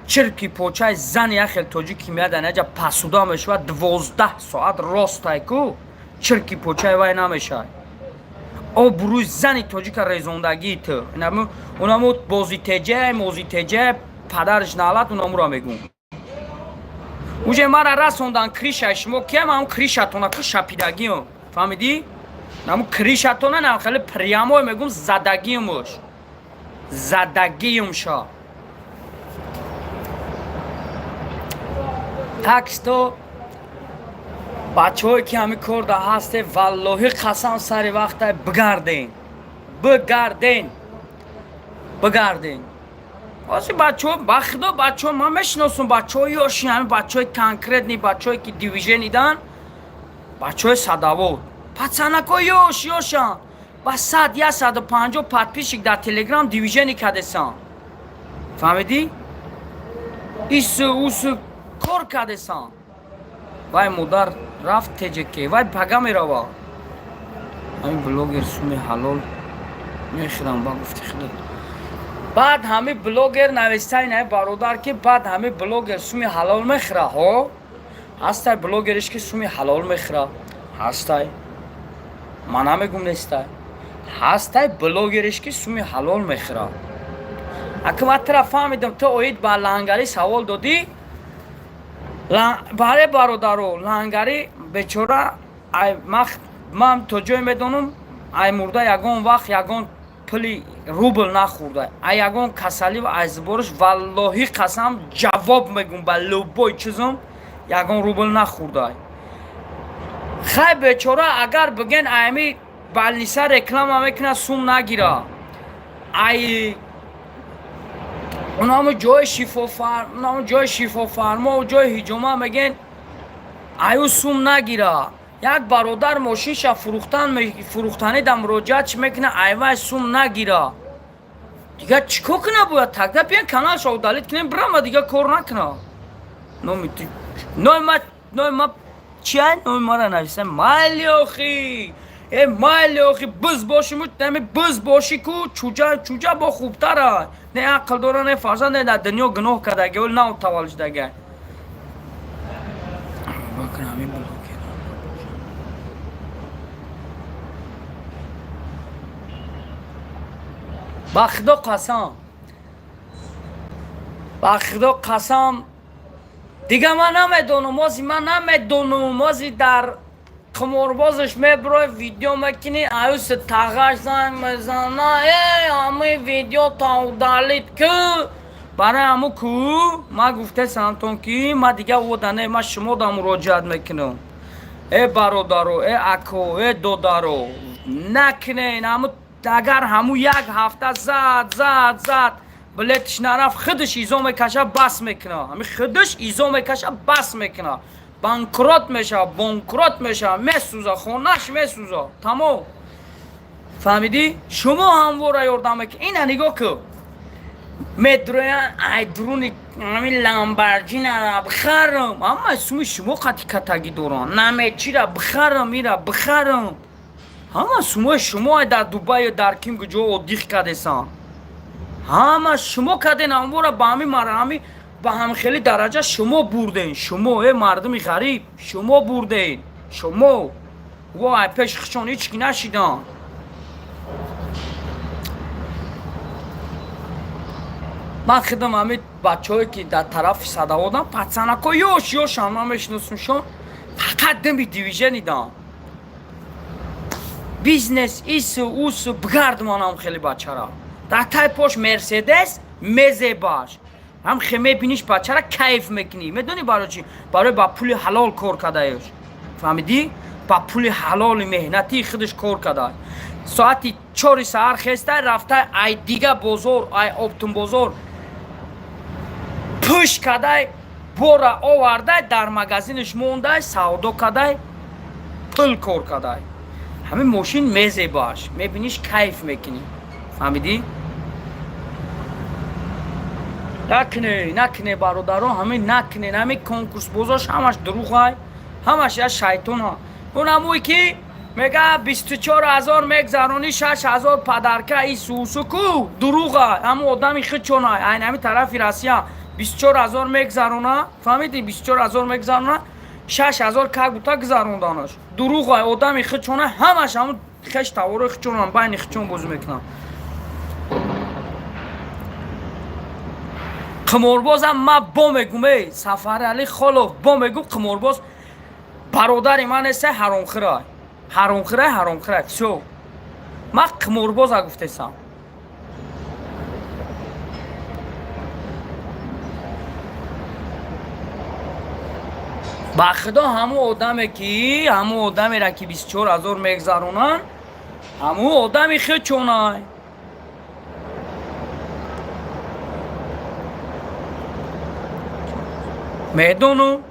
чирки почаи зани як хел тоҷики меяд анаҷа пасуда мешавад 12 соат ростай ку чирки почаи вай намешавад. Обрӯи зани тоҷика резондагии ту. Унамо бозитеҷа, мозитеҷа, падараш налат, унамура мегум. Уже мара расондан кришаи шумо, киам ҳам кришатона ку шапидагиам. Фаҳмидӣ? Наму кришатона нам хеле прямой мегум, задагиумуш. Задагиумша. Так что бачаҳое ки ҳами кор да ҳасте, валлоҳи қасам, сари вақта бигарден, бигарден, бигарден. Ози бачаҳо, ба худо, бачаҳо ман мешиносум, бачаҳои ёши, ҳами бачаҳои конкретный, бачаҳое ки движение дан, бачаҳои садовод, пацанако ёш ёшан, ба 100, 150 подписчик дар Телеграм движение кардесан. Фаҳмидӣ? Ису усу кор кардесан. Вай модар рафт теҷеке, вай пага мерава. Ҳамин блогер суми ҳалол мехӯрам, ба гуфти худо. Баъд ҳами блогер навистай на бародар, ки баъд ҳами блогер суми ҳалол мехӯра. Ҳо, ҳастай блогериш, ки суми ҳалол мехӯра, ҳастай, ман намегум нестай, ҳастай блогериш, ки суми ҳалол мехӯра. Ака, ман тура фаҳмидам, ту оид ба лангарӣ савол додӣ. Бале, бародаро, лангарӣ бечора, ман то ҷое медонам, ай мурда ягон вақт ягон пули рубл нахӯрда, ай ягон касалӣ ва ай зибориш, валлоҳи қасам, ҷавоб мегум ба любой чизум, ягон рубл нахӯрда. Хай, бечора, агар биген айми больница реклама мекуна, сум нагира, ай унамо ҷои шифофар, унамо ҷои шифофармо, ҷои ҳиҷома меген, аю сум нагира. Як бародар мошинша фурӯхтан, фурӯхтанӣ да муроҷиат чи мекуна, айвай сум нагира. Дигар чӣ кор куна бояд? Тогда биен каналша удалить кунем, бирама, дигар кор накуна. Номи номи ма, номи ма чия? Номи мара нависа, майли охи, э майли охи, биз бошиму нами биз бошӣ ку, чуҷа, чуҷа бо хубтара. Не ақл дора, не фарзанд, не дар дунё гуноҳ кардаги, оли нав таваллуд шудага. Бакр ҳамин блогер. Ба худо қасам, ба худо қасам, дига ман намедонам, ози ман намедонам. Ози дар қиморбозаш мебирой, видео мекунӣ, аюси тағаш занг мезана: «Э, ҳамаи видео та удалить ку». Барои ҳаму ку ман гуфтесамтон, ки ма дига одане, ма шумо да муроҷиат мекунам. Э бародаро, э ако, э додаро, накунен ҳаму. Агар ҳаму як ҳафта зад, зад, зад, билетиш нарафт, худаш изо мекаша, бас мекуна. Ҳами худаш изо мекаша, бас мекуна, банкрот мешава, банкрот мешава, месӯза хонаш, месӯза, тамом. Фаҳмидӣ? Шумо ҳамвора ёрдам мекунед. Ина нигоҳ ку, медроян ай дуруни ҳамин ламбарҷинара бихарам, ҳамаи суми шумо қати катагӣ доранд, намечира бихарам, ира бихарам, ҳама сумои шумо дар Дубаю, дар ким куҷо отдых кардесан, ҳама шумо карден. Ҳамвора ба ҳамин марҳами, ба ҳамин хели дараҷа шумо бурден. Шумо, э мардуми ғариб, шумо бурден, шумо. Вай, пеши худшон ҳеҷ ки нашидан. Ман худам ҳамин бачаҳое, ки дар тарафи садаводам, пацанако ёш ёшам, ман мешиносумшон, фақат дими движение дан, бизнес, ису усу бигардмонам. Хеле бачара дар тай пош Мерседес мезебаш, ҳам хе мебиниш бачара, кайф мекунӣ. Медонӣ барои чӣ? Барои ба пули ҳалол кор кардаеш. Фаҳмидӣ? Ба пули ҳалоли меҳнатии худаш кор карда. Соати 4-и саҳар хестай, рафтай ай дига бозор, ай оптом бозор пӯш кадай, бора овардай, дар магазинаш мондай, савдо кадай, пул кор кадай. Ҳамин мошин мезебаш, мебиниш, кайф мекунӣ. Фаҳмидӣ? Накне, накне, бародаро, ҳамин накне. Ҳамин конкурсбозош ҳамаш дурӯғай, ҳамаш я шайтона. Унамӯй ки мега 24 000 мегзаронӣ, 6000 подарка, и сусу ку дурӯға. Ҳамун одами хичонай, айн ҳамин тарафи Россия 24 000 мегзарона. Фаҳмидӣ? 24 000 мегзарона, 6000 как бута гузаронданаш дурӯғай. Одами хичона, ҳамаш ҳамун. Хеш таворои хичонам байни хичон бозӣ мекунам. Қиморбозам ма бо мегум, эй Сафарали Холов, бо мегум, қиморбоз бародари ман неста, ҳаромхӯрай, ҳаромхӯрай, ҳаромхӯрай. Всё, ма қиморбоза гуфтесам. Ба худо, ҳамун одаме ки, ҳамун одамеро ки 24 000 мегзаронанд, ҳамун одами хичонай. Медонум,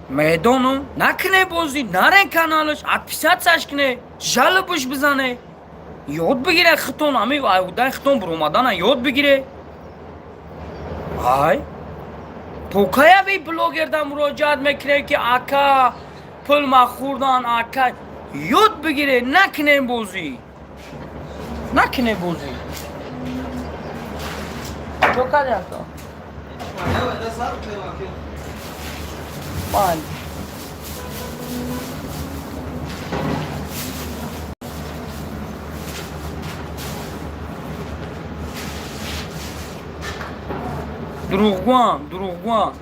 медонум. Накуне бозӣ, нарен каналаш, отписаться ш куне, жалоба ш бизане, ёд бигире хитон, ҳами айудаи хитон буромадана ёд бигире. Ай то каяви блогерда муроҷиат мекунем, ки ака, пул ма хӯрдан, ака, ёд бигире. Накунем бозӣ, накунем бозӣ. Чо кади, ака? Ман дурӯғгӯам, дурӯғгӯам.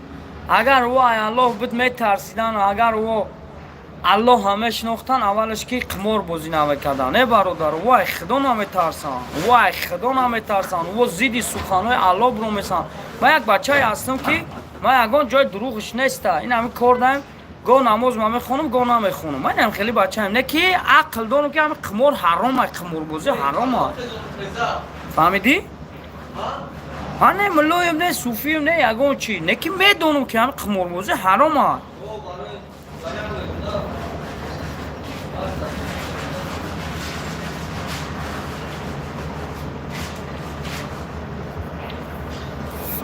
Агар ӯ ай Аллоҳ буд метарсидан, агар ӯ Аллоҳ мешинохтан, аввалаш ки қимор бозӣ намекардан. Не, бародар, ӯ ай худо наметарсанд, ӯ ай худо наметарсанд, ӯ зидди суханҳои Аллоҳ биромесанд. Ман як бачае ҳастам, ки ман ягон ҷои дурӯғиш неста. Ин ҳами кор даем, гоҳ намоз ман мехонам, гоҳ намехонам. Ман ҳам хеле бачаем, не ки ақл дорам, ки ҳами қимор ҳаром ай, қиморбозӣ ҳаром ай. Фаҳмидӣ? Ман не муллоем, не суфием, не ягон чи, не ки медонам, ки ҳами қиморбозӣ ҳаром ай.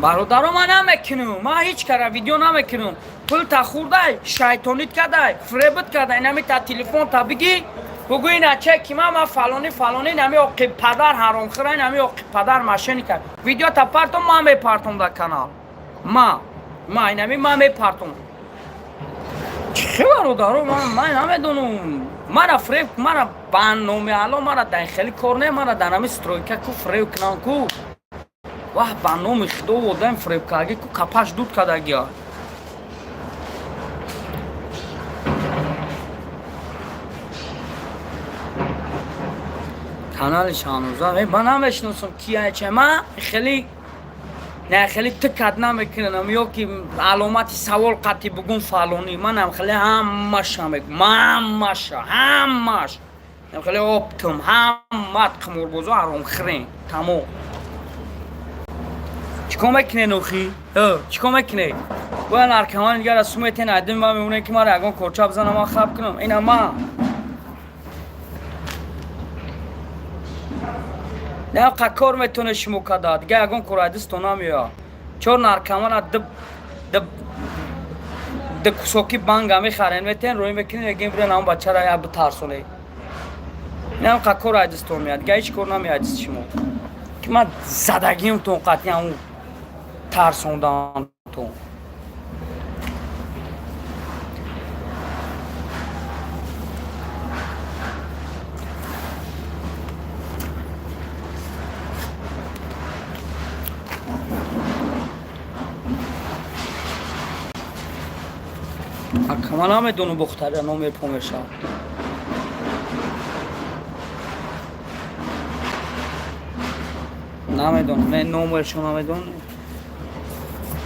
Бародаро, ман намекунам, ман ҳеҷ кара видео намекунам. Пул та хӯрдай, шайтонит кадай, фиребит кадай, нами та телефон та бигӣ, бугӯ ина чеки ман фалони фалони, нами оқи падар ҳаромхӯра, нами оқи падар мошенник. Видео та партом, ман мепартом дар канал. Ма инами ман мепартом. Чӣ, бародаро, ман намедонам. Мара фиреб, мара ба номи Алло, мара дар хеле кор не, мара дар ҳами стройка ку фиреб кунам ку. Ваҳ, ба номи худо, одам фиребкаргӣ ку капаш дуд кардагия. Канали Шаҳноза ман намешиносам, кия че. Ман хеле не, хеле тикат намекунам ё ки аломати савол қатъи бугум фалонӣ. Манам хеле ҳамаша мегум, ҳамаша, ҳамаш хеле оптум, ҳамат қиморбозо ҳаромхӯрен, тамом. Чӣ кор мекунед охи? Чӣ кор мекунед? Бояд наркомани дигар аз суметен айдин ман мемонем, ки мара ягон корча бизанам, ман хаб кунам. Ина ман не кор метавонед шумо када, дигар ягон кор айдистон намеояд. Чор наркомана д кусоки банга мехарен, метен рӯй мекунед, мегем бирен ҳамон бачара як битарсонед. Инам қа кор айдистон меяд, дигар ҳеҷ кор намеяд дисти шумо, ки ман задагимтон қатъи ҳамун тарсондантон. Ака, ман намедонам, бохтария номер помешавад. Намедонам, не номершо намедонам.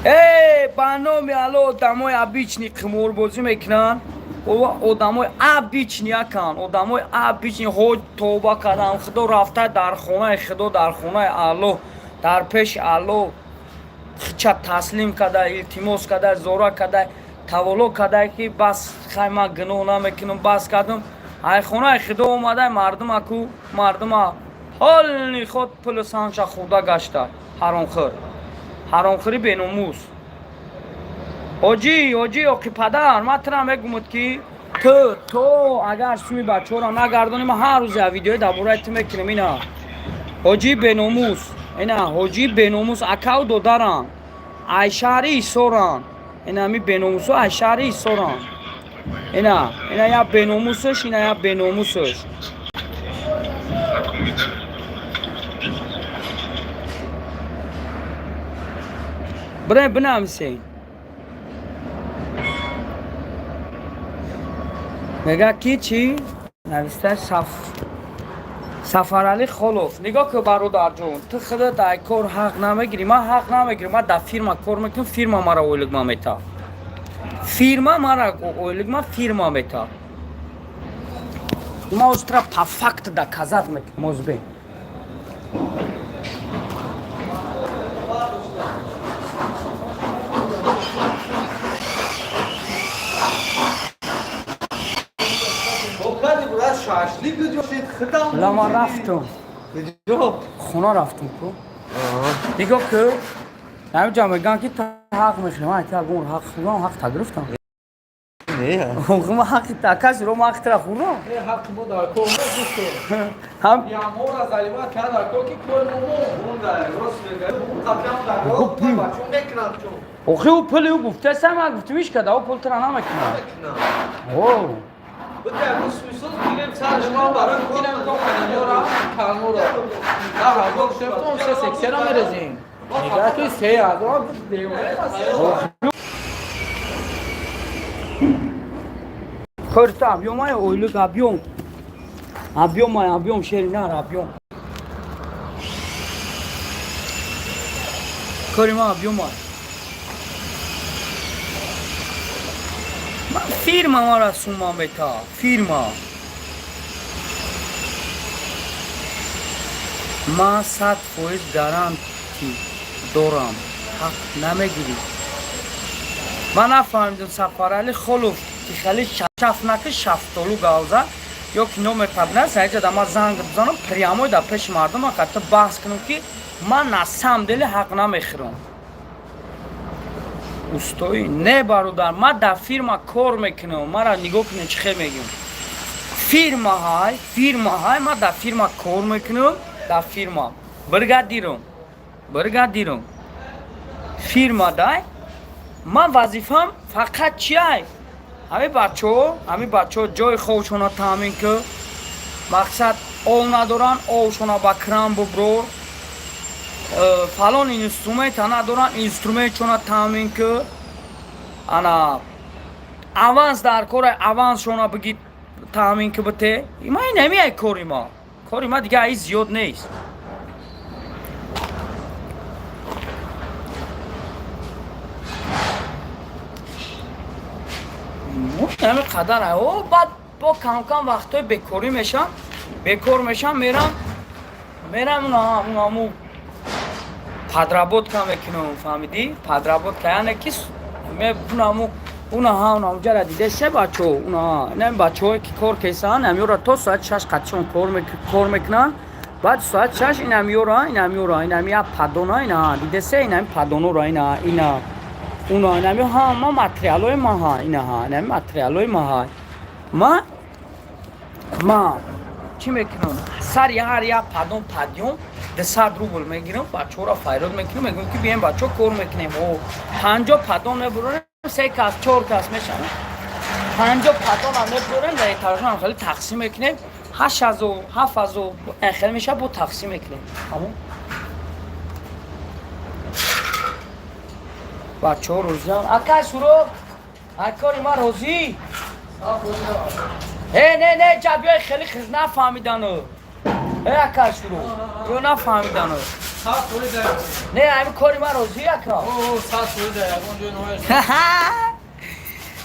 Э, ба номи Алло, одамои обычный қиморбозӣ мекунанд, одамои обычный акан, одамои обычный. Ҳоҷ, тоба кардам, худо рафта дар хонаи худо, дар хонаи Алло, дар пеши Алло хича таслим карда, илтимос карда, зора карда, таволло карда, ки бас, хай, ман гуноҳ намекунам, бас кардам. Ай хонаи худо омада, мардума ку, мардума ҳоли худ пулу санча хӯрда гашта. Ҳаромхӯр, ҳаромхӯри беномус. Ҳоҷӣ, ҳоҷӣ, оқи падар, ман тура мегумуд, ки ту то агар суми бачаҳоро нагардонӣ, ман ҳар рӯз як видеои дар бораи ту мекунам. Ина ҳоҷии беномус, ина ҳоҷии беномус, акаву додаранд, ай шаҳри Ҳисоранд. Ина ҳами беномусо ай шаҳри Ҳисоранд. Ина як беномусаш, ина як беномусаш. Бирем бинависен. Мега ки чӣ? Нависта Сафарали Холов. Нигоҳ кун, бародарҷон, ту худат ай кор ҳақ намегирӣ. Ман ҳақ намегирам. Ман дар фирма кор мекунам, фирма мара ойлигма мета. Фирма мара ойлигма фирма мета. Ма устра по факт доказать мекунам, озбе. Ла ман рафтум. Хона рафтум ку. Нигоҳ ку. Ҳаминҷа мегӯянд ки ту ҳақ мехӯрӣ. Ман айта гум ҳақ хӯрдам, ҳақ та гирифтам. Ман ҳақи та каси ро ман ҳақи тра хӯрдам. Ҳақи мо дар кор нест. Ҳам Ямора заливат кард дар кор ки кори мо монда. Рост мегӯяд. Қаблан дар кор бачаҳо мекунанд чун. Охи ӯ пули ӯ гуфтаса, ман гуфтам иш када, ӯ пул тра намекунад. О. Буда рус мисол гирем сарш мо барои кор кор калмора. Да ҳазор шефтон се сексера мерезем. Нигоҳ ки 3000 девона. Кӯрта объём ай ойлук объём. Объём ай объём шери нар объём. Кори ма объём ай. Ман фирма мара сума мета, фирма. Ман 100% гарантӣ дорам, ҳақ намегирӣ. Ман нафаҳмидам Сафарали Холов ки хеле шафнаки шафтолу гавза ё ки номер табнас аҷа да ман занг бизанам прямой дар пеши мардум ҳақата баҳс кунам ки ман на самом деле ҳақ намехӯрам. Устои не бародар, ман дар фирма кор мекунам, мара нигоҳ кунед чӣ хел мегӯям. Фирма ҳай, фирма ҳай, ман дар фирма кор мекунам, дар фирма бригадирам, бригадирам. Фирма дай, ман вазифам фақат чиай? Ҳамин бачаҳо, ҳамин бачаҳо ҷои хобшона таъмин ку, мақсад ов надоранд, овшона ба кран буброр, фалон инструмента надоранд, инструментшона таъмин ку, ана аванс дар кора авансшона бигӣ таъмин ку бите. Ма ин ҳамиай кори ма. Кори ма дига аи зиёд нест. Ҳамин қадар о баъд бо камкам вақтҳои бекорӣ мешам, бекор мешам, мерам, мерам уна ҳаму подработка мекунам, фаҳмидӣ? Подработка яъне ки унаҳаму унаҳа унаҳуҷара диде се бачаҳо унаҳа ин бачаҳое ки кор кесанд, ҳамёра то соати 6 қатишон кор мекунанд, баъд соати 6 ин ҳамёра, ин ҳамёра, ин ҳами як падона, ина диде се ин ҳами падонора, ина ина уна ин ҳами ҳама материалҳои маҳа, инаҳа ин ҳами материалҳои маҳа. Ма чӣ мекунам? Сари ҳар як падон падём 200 рубл мегирам, бачаҳоро файрод мекунам, мегӯям ки бием бачаҳо кор мекунем. О 50 падон мебурем, се кас, чор кас мешавем. 50 падонам мебурем, дар этажам хеле тақсим мекунем. 8000, 7000 хеле мешавад, бо тақсим мекунем. Тамом. Бачаҳо розиам. Акай Суроб, ай кори ман розӣ? Э, не, не, ҷа биёй хеле хиз нафаҳмидану. Э, акай Суроб, ё нафаҳмидану. Не, ҳамин кори ман розӣ, ака?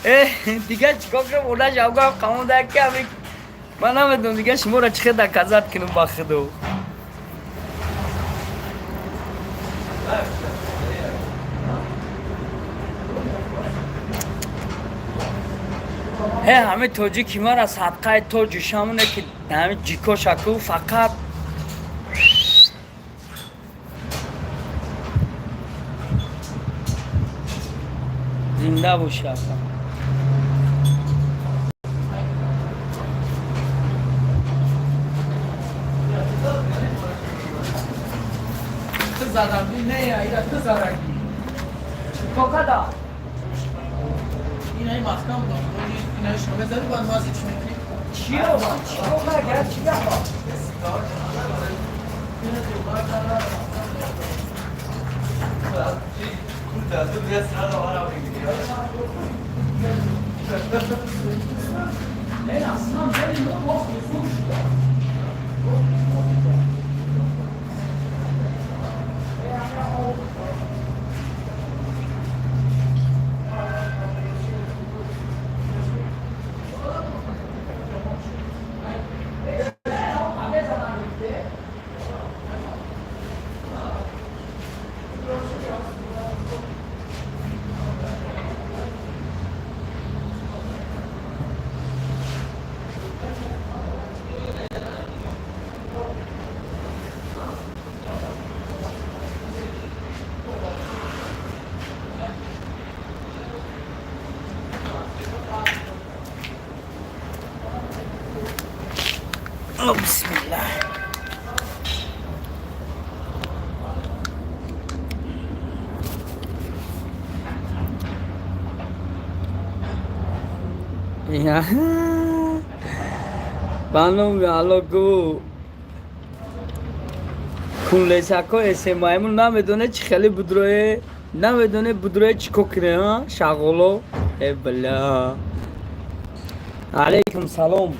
Э, дига чикор кунам? Ода жавгам қамонда ки ҳамин ман намедонам дига шуморо чӣ хел доказать кунам ба худо. Э, ҳамин тоҷики мара садқаи тоҷи шамоне ки ҳамин ҷикошаку фақат зинда боши ака. Задам, не, ира ту задаги. Кокада? Ина ин маҳкам будам. Ина шумо мезанӣ, баъд мо аз чӣ мекунем? Чиро ба? Чиро ка чӣ гапа? О, бисмиллах. Я. Баном алло гу. Кунлесако эсемаймун намедоне чӣ хеле будрое, намедоне будрое чӣ ко кине, а? Шағоло. Э бля. Алейкум салом.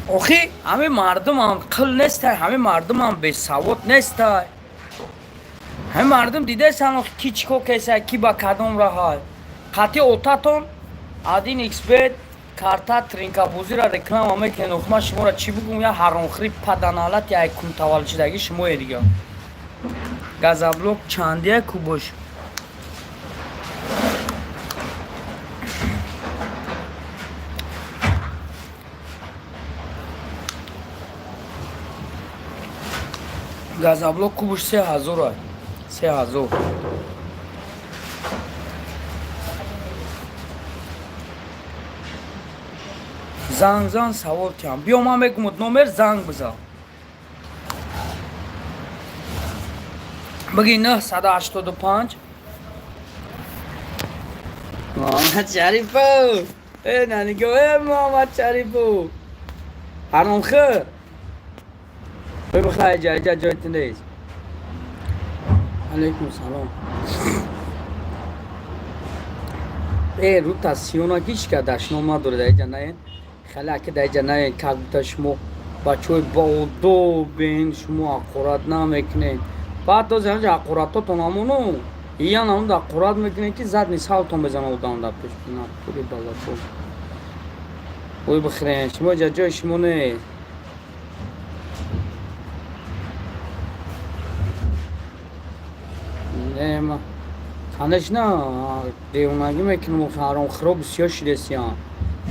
Охи, ҳамин мардумам қил нестай, ҳамин мардумам бесавод нестай. Ҳамин мардум дидасан охи, ки чӣ кор кесай, ки ба кадом раҳай. Қатъи отатон один xbet карта тринкабозиро реклама мекунед. Охи, ман шуморо чӣ бигӯм, я ҳаромхӯри паданалат, я кунтавалшидагӣ шумое дига. Газоблок чандия кубош? Газоблок кубош 3000, 3000. Занг зан, савол тиҳам. Биё, ман мегумуд номер, занг бизан. Биги 985. Муҳаммад Шарипов. Э, наниго, э, Муҳаммад Шарипов. Ҳаромхӯр. Бибихай, ҷа, ҷа ҷои ту нест. Алейкум салом. Э, рута сиёна ҳеч ка дашном надоред, аиҷа наен. Хеле аки даиҷа наен, как будто шумо бачаҳои боодобен, шумо ҳақорат намекунед. Баъд дози ҳамҷа ҳақоратотон ҳамону иян ҳамон ҳақорат мекунед, ки задни салтон мезана одам дар пеш. Натури балато. Ой, бихӯрен, шумо ҷа ҷои шумо нест. Не, ма конечно девонагӣ мекунам, ҳаромхӯро бисёр шидесиян.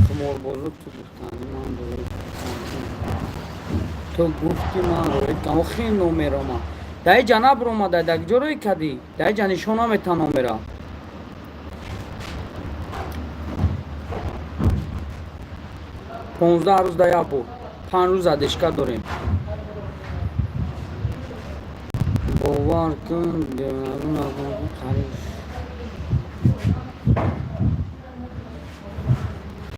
Қиморбозо ту гуфтани ман рӯй ту гуфти ман рӯй кам. Охи, номерома даи ҷа набуромада, дар куҷо рӯй кардӣ? Даи ҷа нишон намета номера. 15 рӯз да як бор, 5 рӯз задержка дорем. Бовар кун, девонагӣ накун, қариб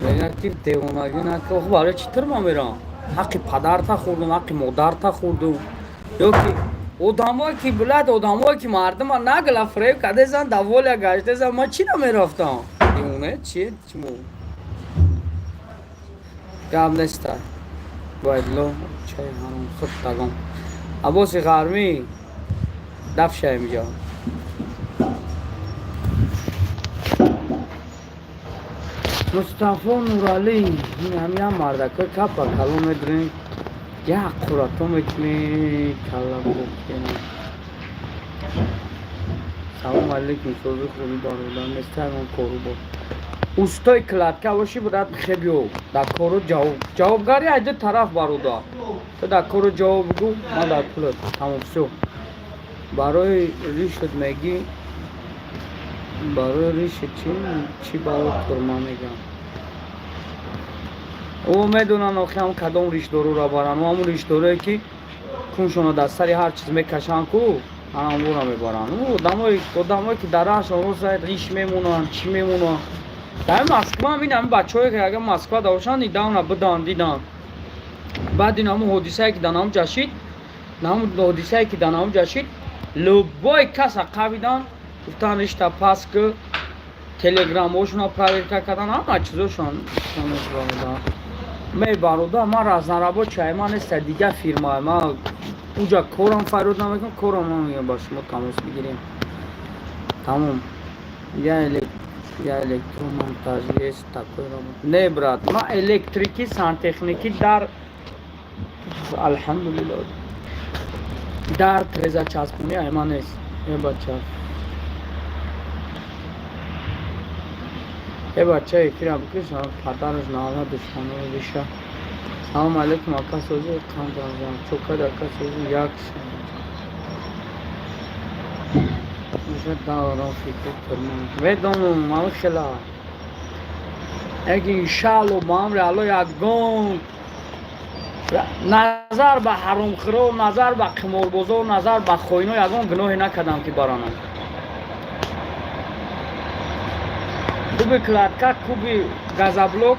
мегӯяд, ки девонагӣ накун. Охи, барои чӣ тирма мерам? Ҳаққи падарта хӯрдум, ҳаққи модарта хӯрдум, ё ки одамое ки, блядь, одамое ки мардума нагла фиреб кардесан, даволя гаштесан, ман чӣ намерафтам? Девона чие чимо? Гап неста. Боядло чай ҳаром худ тагом. Аббоси ғармӣ дафша инҷо. Мустафо Нуралӣ, ин ҳамин мардакои кап ба калон медурем, як қурато мекунем, калла бокена. Салом алейкум, сози хуби бародар, нестагон кору бо. Устои кладка бошӣ, брат, хебиё. Дар кору ҷавоб. Ҷавобгари аз ду тараф, бародар. Ту дар кору ҷавоб бигӯ, ман дар пулат. Тамом, всё. Барои ришот мегӣ, барои риши чӣ чӣ барои турма мегам. Ӯ медонанд охи ҳам кадом ришдоруро баранд. Ӯ ҳамун ришдорое ки куншонро дар сари ҳар чиз мекашанд ку, ҳамонро мебаранд. Ӯ одамое ки дар раҳшон рост риш мемонанд, чӣ мемонанд. Дар Москва ҳам ин ҳамин бачаҳое ки агар Москва бошанд, недавно биданд, диданд. Баъд ин ҳамун ҳодисае ки дар ҳамун ҷа шид, ҳамун ҳодисае ки дар ҳамун ҷа шид. Любой каса қабидан, гуфтан ишта пас ки телеграмҳошона проверка кардан, ҳама чизошон. Ме бародар, ман разнорабочий ман неста, дигар фирма, ман уҷа корам фарёд намекунам, корам намегӯям, ба шумо тамос бигирем, тамом. Я электромонтаж, есть такой работа? Не, брат, ма электрики, сантехники, дар, алҳамдулилло, дар треза часпонӣ ай ма нест. Э бача, э бача, эфира бикиш, падараш наала душманои биша. Салому алейкум, ака, сози қанданзан чокад, ака, сози як меша даврон фикр турман медонам ман хела яки. Иншаалло, ба амри Алло, ягон назар ба ҳаромхӯро, назар ба қиморбозо, назар ба хоино ягон гуноҳе накардам, ки баранам. Куби кладка, куби газоблок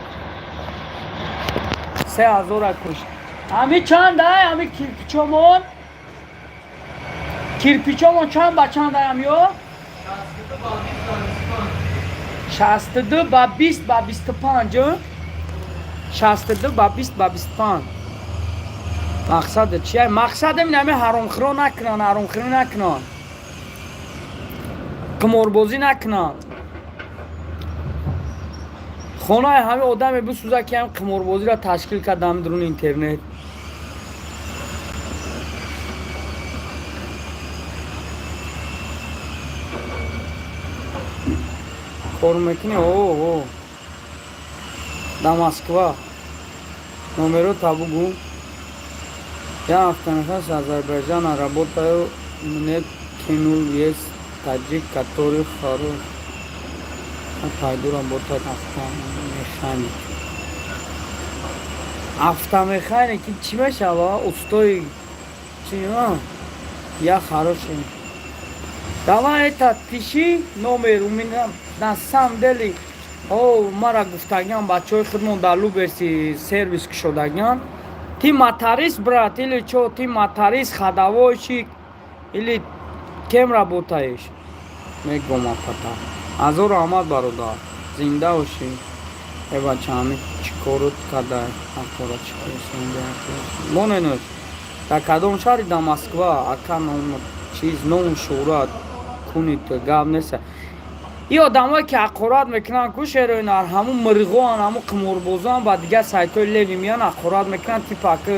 3000-а кушт. Ами чанд ай ами кирпичомон? Кирпичомон чанд ба чанд ай амиё? 62 ба 20 ба 25, 62 ба 20 ба 25. Мақсад чия? Мақсадам ин ами ҳаромхӯро накунанд, ҳаромхӯрӣ накунанд, қиморбозӣ накунанд. Хонаи ҳами одаме бисӯза, ки ҳам қиморбозиро ташкил кардам дуруни интернет. Кор мекунӣ? О, да Москва номеро табугу. Я автомеханик с Азербайджана, работаю, мне кинул, есть таджик, который хорош. Пойду работать автомеханик. Автомеханик чӣ мешава? Устои чи? Я хороший. Давай это, пиши номер у меня. На самом деле, о, мара гуфтагиам бачаҳои худмон дар Люберси сервис кушодагиан. Ты моторист, брат, или чё? Ты моторист, ходовойщик или кем работаешь? Мегом апата. Азор раҳмат, бародар, зинда бошӣ. Э бача, ҳами чӣ корот кардай? Ҳақора чӣ моненӯш? Дар кадом шаҳри? Дар Москва, ака. Ном чиз, ному шӯҳрат кунид, гап неста. И одамое ки ҳақорат мекунанд ку, шерои нар, ҳамун мирғоан, ҳамун қиморбозоан, ба дигар сайтҳои леви меян, ҳақорат мекунанд, типа ки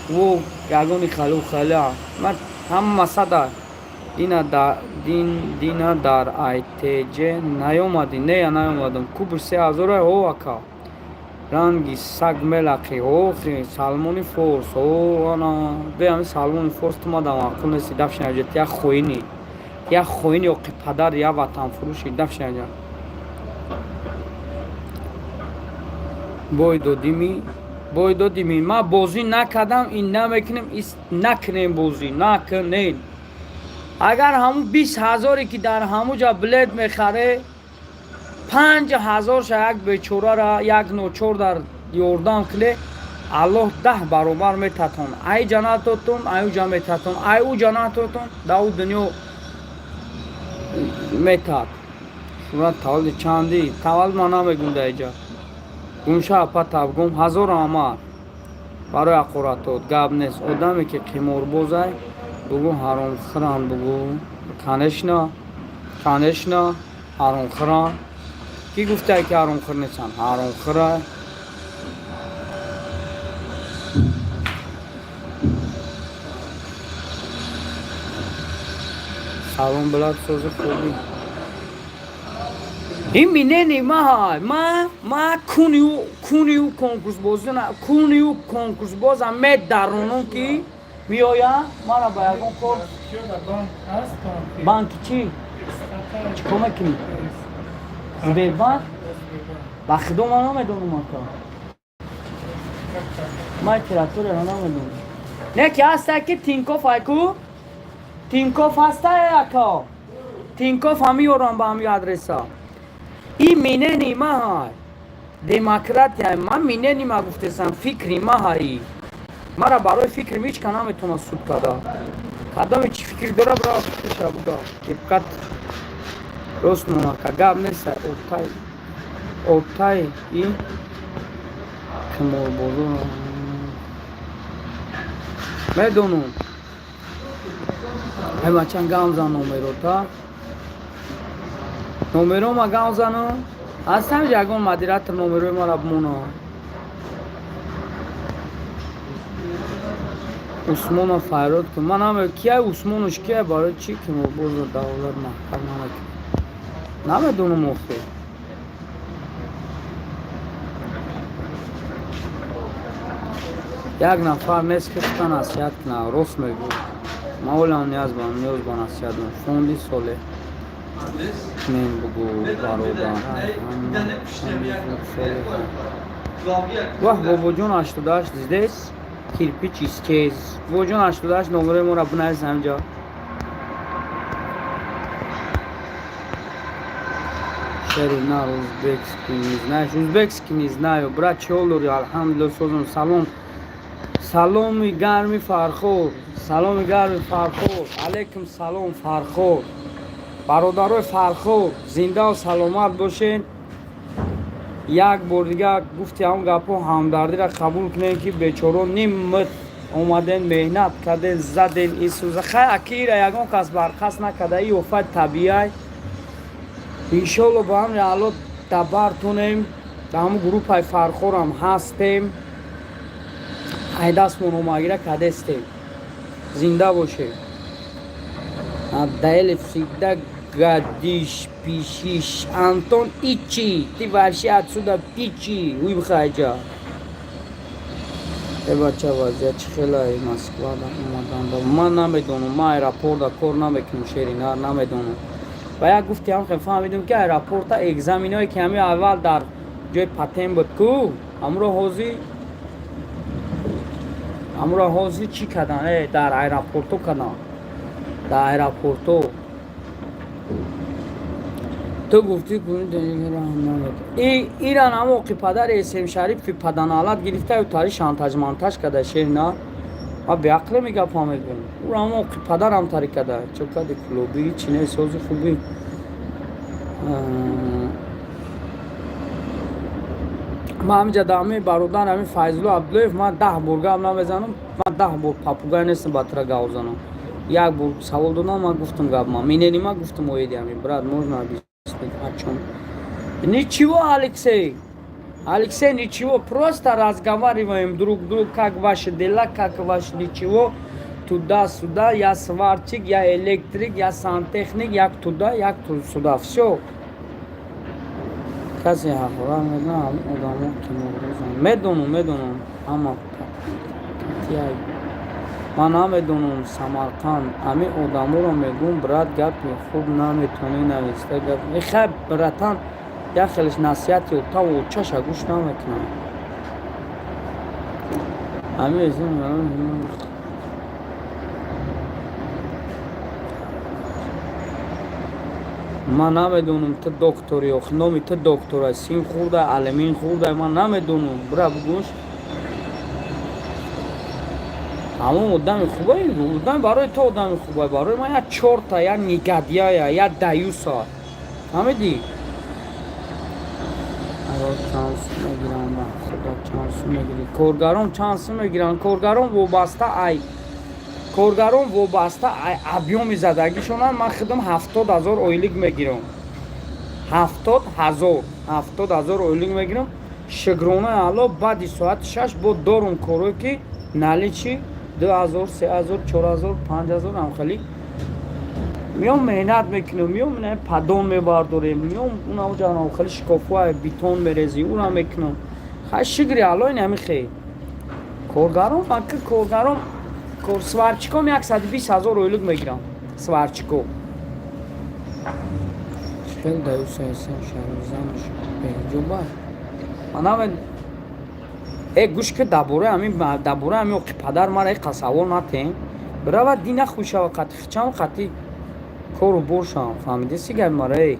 во ягони халу халя. Ман ҳама масада дина да дин дина дар айтж наёмадӣ? Не, я наёмадам. Кубр 3000-а? О, ака, ранги саг мелақи. Охи, Салмони Форс, о, ана бе ами Салмони Форс, ту мада маъқул нести. Дафшинаҷа, як хоини, як хоини, оқи падар, як ватанфурӯши. Дафшинаҷа, бой додими, бой додими. Ма бозӣ накардам, ин намекунем, накунем, бозӣ накунем. Агар ҳамун 20 ҳазоре ки дар ҳамун ҷа билет мехаре, 5000-ша як бечорара, як ночор дар ёрдам киле, Аллоҳ 10 баробар метатон. Ай ҷа натотон, ай уҷа метатон, ай уҷа натотон, да ӯ дунё метад. Сурат таваллуди чандӣ? Таваллуд ман намегум да иҷа. Гумша апа, табгум. Ҳазор раҳмат барои ҳақоратот, гап нест. Одаме ки қиморбозай, бугу ҳаромхӯранд, бугу. Конечно, конечно, ҳаромхӯранд. Кӣ гуфтае, ки ҳаромхӯр нестанд? Ҳаромхӯра. Салом, билад, сози, хубӣ? Ин минени маҳай, ма кунию кунию конкурсбозӣ, кунию конкурсбозам медаронам, ки меоя мара ба ягон кор. Банки чӣ? Чӣ кор мекунӣ? Сбербанк? Ба худо, ман намедонам, ака, ман территорияро намедонам. Не, ки ҳаста, ки Тинкоф, айку Тинкоф ҳаста, ака, Тинкоф ҳами ёрам ба ҳами адреса. И минени маҳай, демократия. Ман минени ма гуфтесам, фикри маҳаи. Мара барои фикрим ҳеч ка наметавонад суд када. Кадоме чӣ фикр дора, бирава фикрша буга. Диққат, рост монака гап нест. Отай отай и қиморбозор медонум. Ҳамачан гам зан, номерота, номерома гам занам. Ҳастам, ягон модератор номерои мара бимона. Усмонов фарёд кун, ман наме кияй, Усмонош кияй. Барои чӣ қиморбозро давлат маҳкам намекунад, намедонам охир. Як нафар нест, ки хута насиҳат кунад. Рост мегӯ, ман олам ниёз ба насиҳат дорам. Фонди соле мен бугӯ, бародар. Ваҳ, бобоҷон, 88 здесь кирпич исчез. Бобоҷон, 88, номерои моро бинавис ҳамҷа. Шерина, узбекский не знаешь? Узбекский не знаю, брат. Чӣ дори? Алҳамдулилла, созум. Салом, саломи гарми Фархор, саломи гарми Фархор. Алейкум салом, Фархор. Бародарои Фархор, зиндаву саломат бошед. Як бор дигар гуфти, ҳамн гапҳо ҳамдардиро қабул кунем, ки бечоро ниммит омаден, меҳнат карден, заден исӯза. Хай, акира ягон кас барқас накарда, и офати табиай. Иншолло, ба амри Алло дабартонем. Дар ҳамн группаи Фархорам ҳастем, айдастмон омагира кадестем. Зинда бошед. Надоели, всегда гадишь, пишешь. Антон ичи, ты вообще отсюда пичи, уйбхайджа. Э, бача, вазъият чӣ хелай Москвада омаданда? Ман намедонам, ман аэропорта кор намекунам, шеринар, намедонам. Ва як гуфти ҳам хел фаҳмидем, ки аэропорта экзаменое ки ҳами аввал дар ҷои патент буд ку, ҳамуро ҳозир чӣ кардан? Дар аэропорто кардан, дар аэропорто. Ту гуфтӣ, иран ҳам оқи падари Эсем Шарифи паданалат гирифтаю тари шантаж мантаж када. Шерина, ма беақле мегапа мегӯм, уро ҳам оқи падарам тари када. Чо кади клуби чи не сози хуби. Ман ҳаминҷа дар ҳамин бародар, ҳамин Файзулло Абдуллоев, ман 10 бор гап намезанам. Ман 10 бор попугай нестам, ба тура гап занам. Як бор савол додам, ман гуфтам гап, ман минени ма гуфтам оиди ҳамин. Брат, можно объяснить, о чём? Ничего, Алексей, Алексей, ничего, просто разговариваем друг друг, как ваши дела, как ваши, ничего, туда-сюда, я сварщик, я электрик, я сантехник, як туда, як сюда, все. Касе ҳақорат мекунад, одамо қиморбозанд. Медонам, медонам, ҳама татияй. Ман намедонам, Самарқанд. Ҳамин одаморо мегӯм, брат, гапи хуб наметонӣ нависта, гап хай, братан, як хелеш насиҳати отаву очаша гӯш намекунам. Ҳамин. Ман намедонам, ту доктори, охи номи ту доктора, син хӯрда, алюмин хӯрда, ман намедонам. Бира бугӯш, ҳамон одами хубай, одами барои ту одами хубай, барои ман як чорта, як негодяя, як даюса, фаҳмидӣ? Чанд сум мегирам, ба худо, чанд сум мегирӣ? Коргарон чанд сум мегиранд? Коргарон вобаста ай, коргарон вобаста ай объёми задагишонанд. Ман худам 70 000 ойлик мегирам, 70 000, 70 000 ойлик мегирам. Шукронаи Алло, баъди соати 6 бо дорум корое, ки наличи 2000, 3000, 4000, 5000 ҳамхелӣ. Миём, меҳнат мекунем, миём, поддон мебардорем, миём, унаҷа хеле шкофҳои бетон мерезӣ, ура мекунам. Хай, шукри Алло, ин ҳами хел. Коргарон, ака, коргарон, сварщиком 120 000 ойлик мегирам, сварщико. Хел даюсаесем шаризанш беҳиҷоба. Манаме, э, гӯш ки, дар бораи ҳамин оқи падар мара иқа савол натем. Бирава дина хушава, қати хичам, қати кору бор шавам, фаҳмидеси гапи мара? Эй,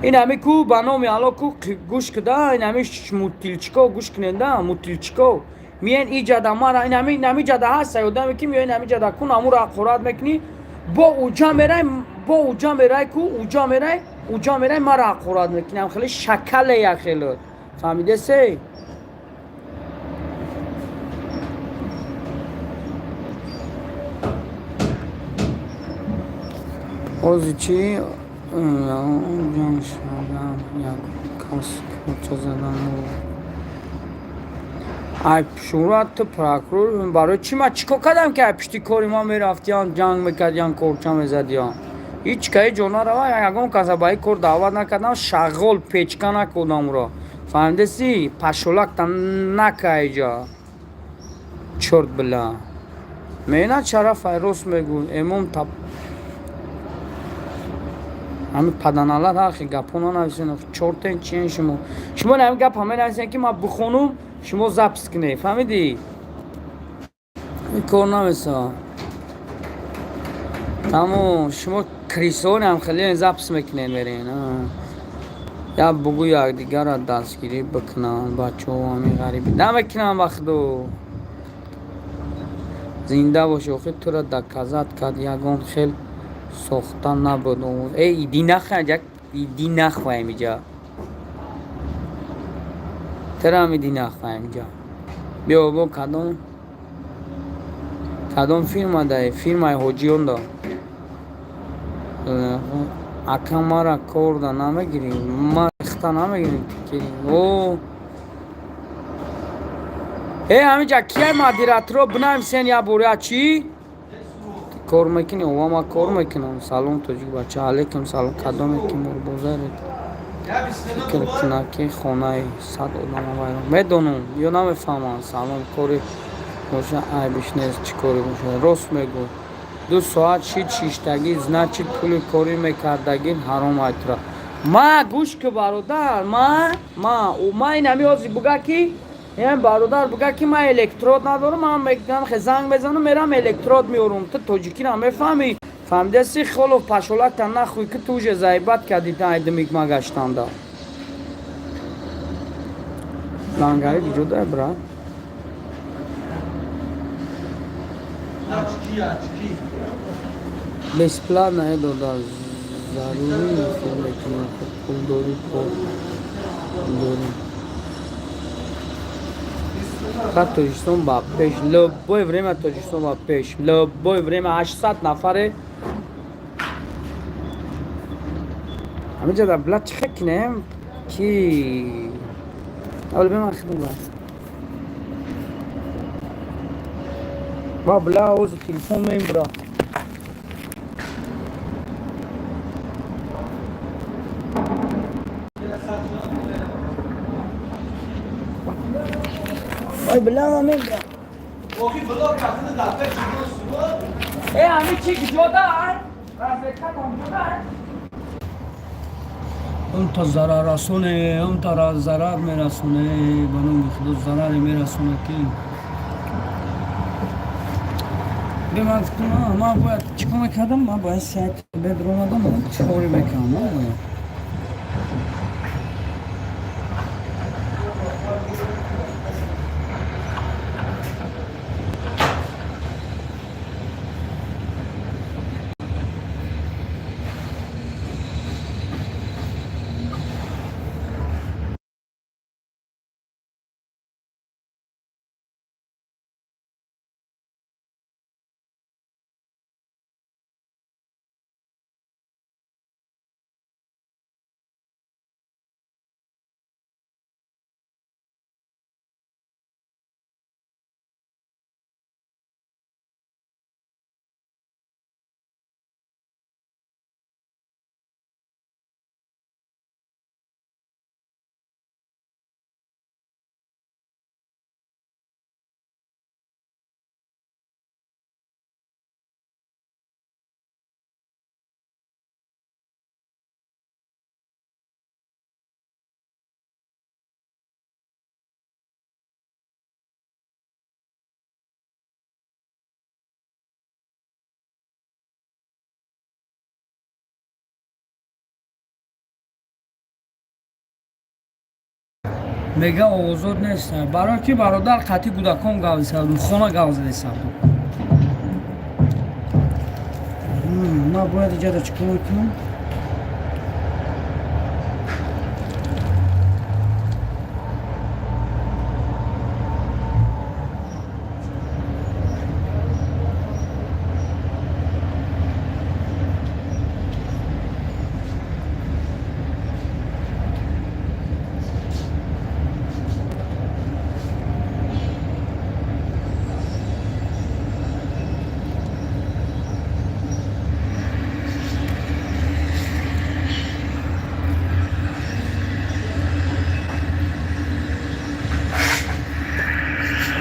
ин ҳами ку, ба номи Алло ку, гӯш кида, ин ҳами мутилчико, гӯш кунеда, мутилчико. Миен иҷада мара инами ҷада ҳаст, одаме ки миёи инами ҷада кун, амуро ҳақорат мекунӣ, бо уҷа мерай, бо уҷа мерай ку, уҷа мерай, уҷа мерай, мара ҳақорат мекунӣ. Ам хеле шакале як хеле. Фаҳмидесе? Ози чӣ? Ҷанг шудам, як кас кӯча задан. Ай шура ту прокурор барои чӣ ман чӣ кор кардам ки ай пишти кори ман мерафтиян, ҷанг мекардиян, корча мезадиян? Ҳеҷ каи ҷо нарава, ягон каса ба ин кор даъват накардам, шағғол печка накардам уро. Фаҳмидаси? Пашолакта нака иҷа. Чорт била. Мена чараф ай рост мегӯ, эмом тап ҳамин паданалат ҳақи гапҳо нанависен, чортен чиен шумо. Шумо ҳамин гап ҳама нависен ки ман бихонум, шумо запись кунед, фаҳмидӣ? Ин кор намеса. Тамом, шумо крисони ҳам хеле запись мекунед мерен. Я бугӯ якдигарро дастгирӣ бикунанд бачаҳо ҳамин ғарибӣ намекунанд ба худо. Зинда бошӣ, охир туро доказать кард ягон хел сохта набуд. Э, иди нахӯ, иди нахӯем иҷа. Тарам иди нахӯем иҷа. Биё бо кадом фирма дай? Фирмаи ҳоҷиён да. Ака мара корда намегирӣ? Ма ихта намегирӣ? О. Э, ҳаминҷа кияй модераторо бинависен як бор я чӣ? Кор мекунӣ? Ова ман кор мекунам. Салом тоҷик бача. Алейкум салом. Кадоме ки мурбозаред? Фикр кунад ки хонаи 100 одама вайрон. Медонам ё намефаҳмам. Салом кори боша айбиш нест чӣ коре боша. Рост мегӯ. 2 соат шид шиштагӣ, значит пули корӣ мекардагӣ ҳаром айтра. Ма гӯш ки бародар, ма ин ҳами ҳозир буга ки ин бародар буга ки ман электрод надорам, ман мегӯям хе занг мезанам, мерам электрод меорум. Ту тоҷикиро мефаҳмӣ? Фаҳмидаси холов пашолакта нахӯй ки ту уже заебать кардӣ айдимик ма гаштанда. Лангари куҷо дай брат? Бесплатно э дода зарурӣ филм мекунӣ пул дорӣ кор дорӣ. Фақат Тоҷикистон ба пеш, любое время Тоҷикистон ба пеш, любое время 800 нафаре. Ҳаминҷа дар била чӣ кинем ки аввал беман хидм ба. Ба била ози телефон мебра. Ой, била мебра. Э, ҳамин чӣ куҷо дай? Разведка куҷо дай? Он та зарар расоне, он та зарар мерасоне, ба номи Худо зараре мерасоне ки. Бе ман ман бояд чӣ кор мекардам? Ман бояд сайт бедромадам, чӣ коре мекардам? Мега овозот нест. Барои ки, бародар, қатъи кӯдакон гап зесабдум, хона гап задесабдум. Ма бояд иҷада чӣ кор кунам?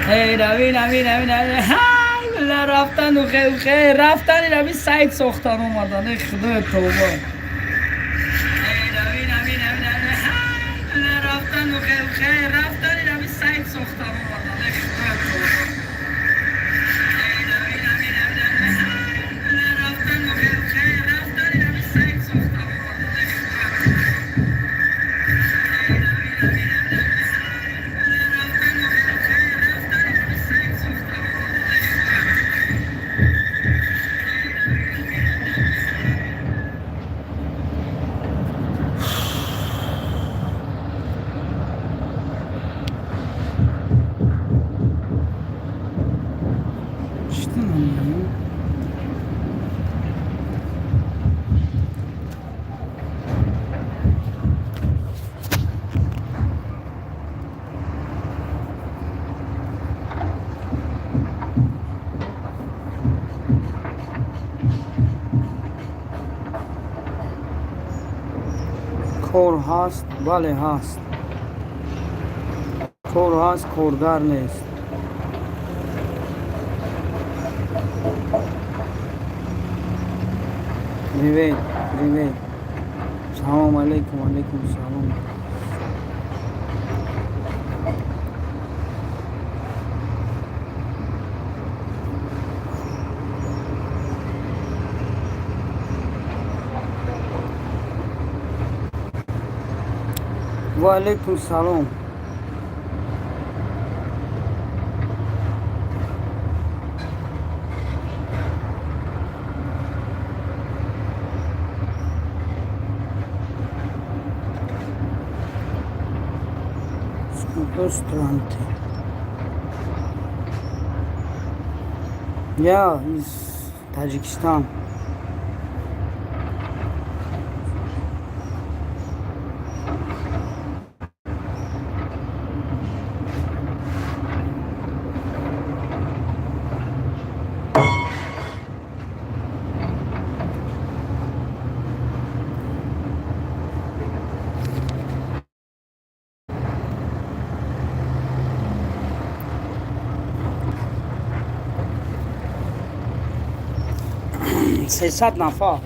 Эй, рави, рави, рави, рави, ҳай, била, рафтану хе рафтани рави сайт сохтан омадан. Э, худоё, тавба. Эй, рави, рави, рави, рави, ҳай, била, рафтану хе рафтани рави сайт сохтан омадан. Э, худоё, тавба. Эй, рави, рави, рави, рави, ҳай, била, рафтану хе рафтани рави сайт сохтан омадан. Э, худоё, тавба. Эй, рави, рави, рави, рави, ҳай, била, рафтану хе рафтани рави сайт сохтан омадан. Э, худоё, тавба. Эй, рави, рави, рави, рави, ҳай. Что нам? Кор ҳаст, бале, ҳаст. Кор ҳаст, коргар нест. Привет, привет. Салом алейкум, алейкум салом. Ва алейкум салом. Сколько стран ты? Я из Таджикистан. 300 нафар.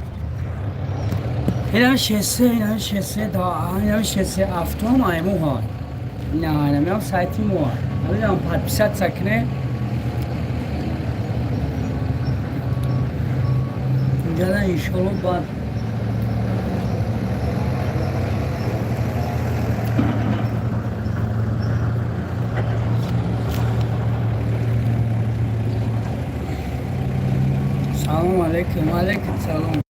Инам шесе, инам шесе, да, инам шесе автом аймуҳа. На, инам сайти мо. Инам подписаться кне. Инҷала иншолло баъд. Салом алейкум, алейкум салом.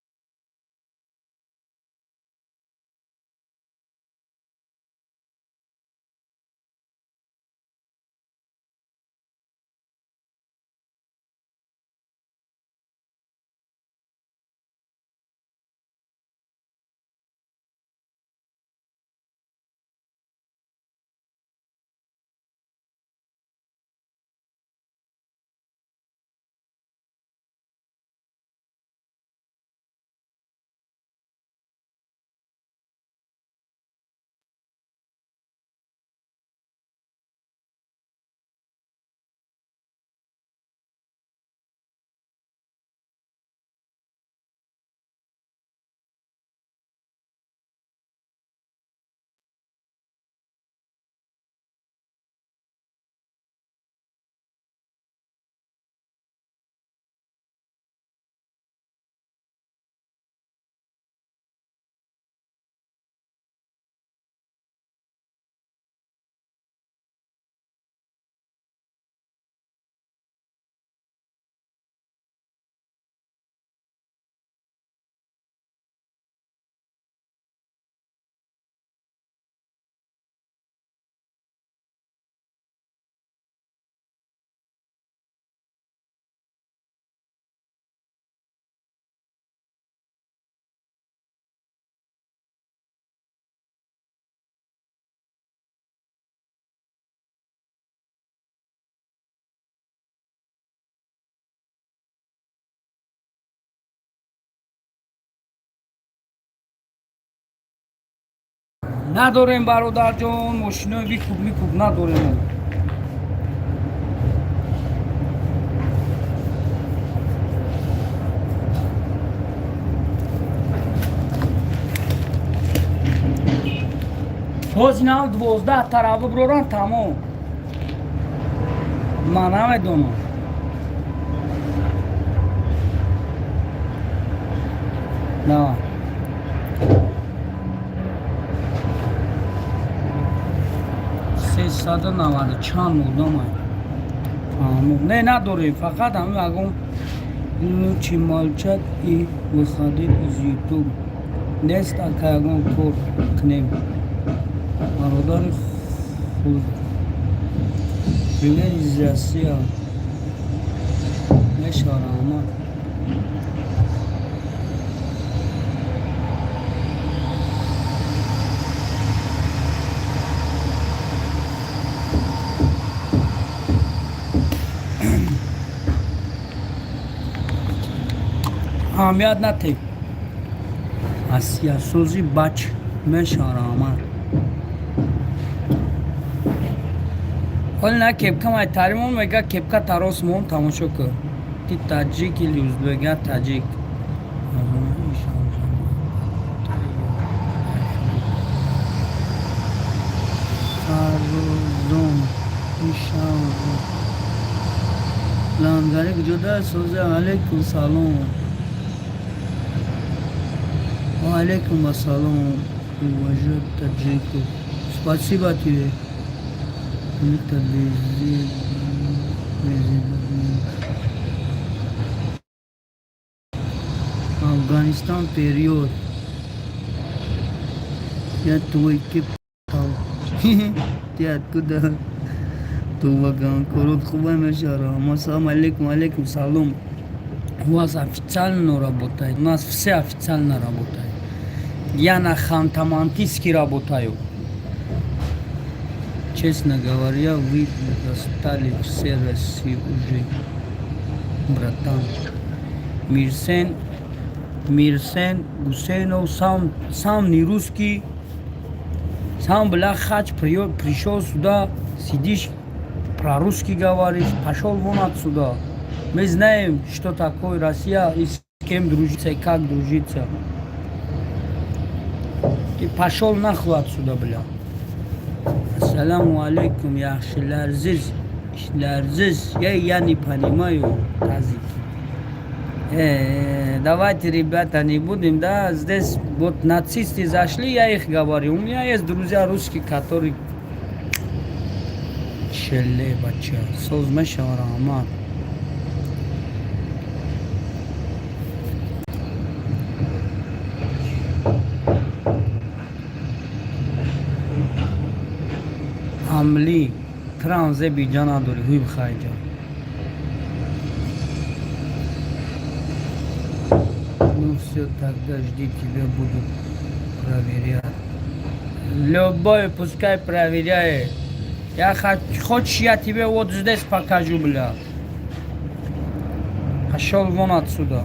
Надорем, бародарҷон, мошинои выкуп микуп надорем. Ҳозир нав 12 тараф биброрам, тамом. Ман намедонам. Давай. 390 чанд одамай, фаҳмо? Не, надорем, фақат ҳамин ягон лучше молчать и выходить из ютуб. Нест, ака, ягон кор кунем, бародари худ. Привет из Россия. Мешава, раҳмат. Аҳамият натем. Асиясози бач мешава, раҳмат. Ҳоли на кепка май таримон мега, кепка тарос мон, тамошо кун. Ты таджик или узбек? Я таджик. Фаррозон ишавзо лангари куҷода созе. Алейкум салом. Ва алейкум ассалом. Уважаю таджиков. Спасибо тебе. Это везде. Афганистан вперед. Я твой кепал. Ты откуда? Туваган корот хуба мешара. Ассалам алейкум, алейкум салом. У вас официально работает. У нас все официально работают. Я на Ханты-Мансийске работаю. Честно говоря, вы достали все Россию уже, братан. Мирсен, Мирсен Гусейнов сам, сам не русский, сам, бля, хач пришел сюда, сидишь, про русский говоришь, пошел вон отсюда. Мы знаем, что такое Россия и с кем дружиться и как дружиться. Ты пошел нахуй отсюда, бля. Ассаламу алейкум, yaxshilarsiz, ishlarsiz. Я не понимаю тазик. Давайте, ребята, не будем, да, здесь вот нацисты зашли, я их говорю. У меня есть друзья русские, которые. Челе, бача, соз мешава, раҳмат. Ҳамли транзе биҷа надорӣ, ҳуй бихайҷа. Ну все, тогда жди, тебя будут проверять. Любой пускай проверяет. Я хочу, хочешь, я тебе вот здесь покажу, бля. Пошел вон отсюда.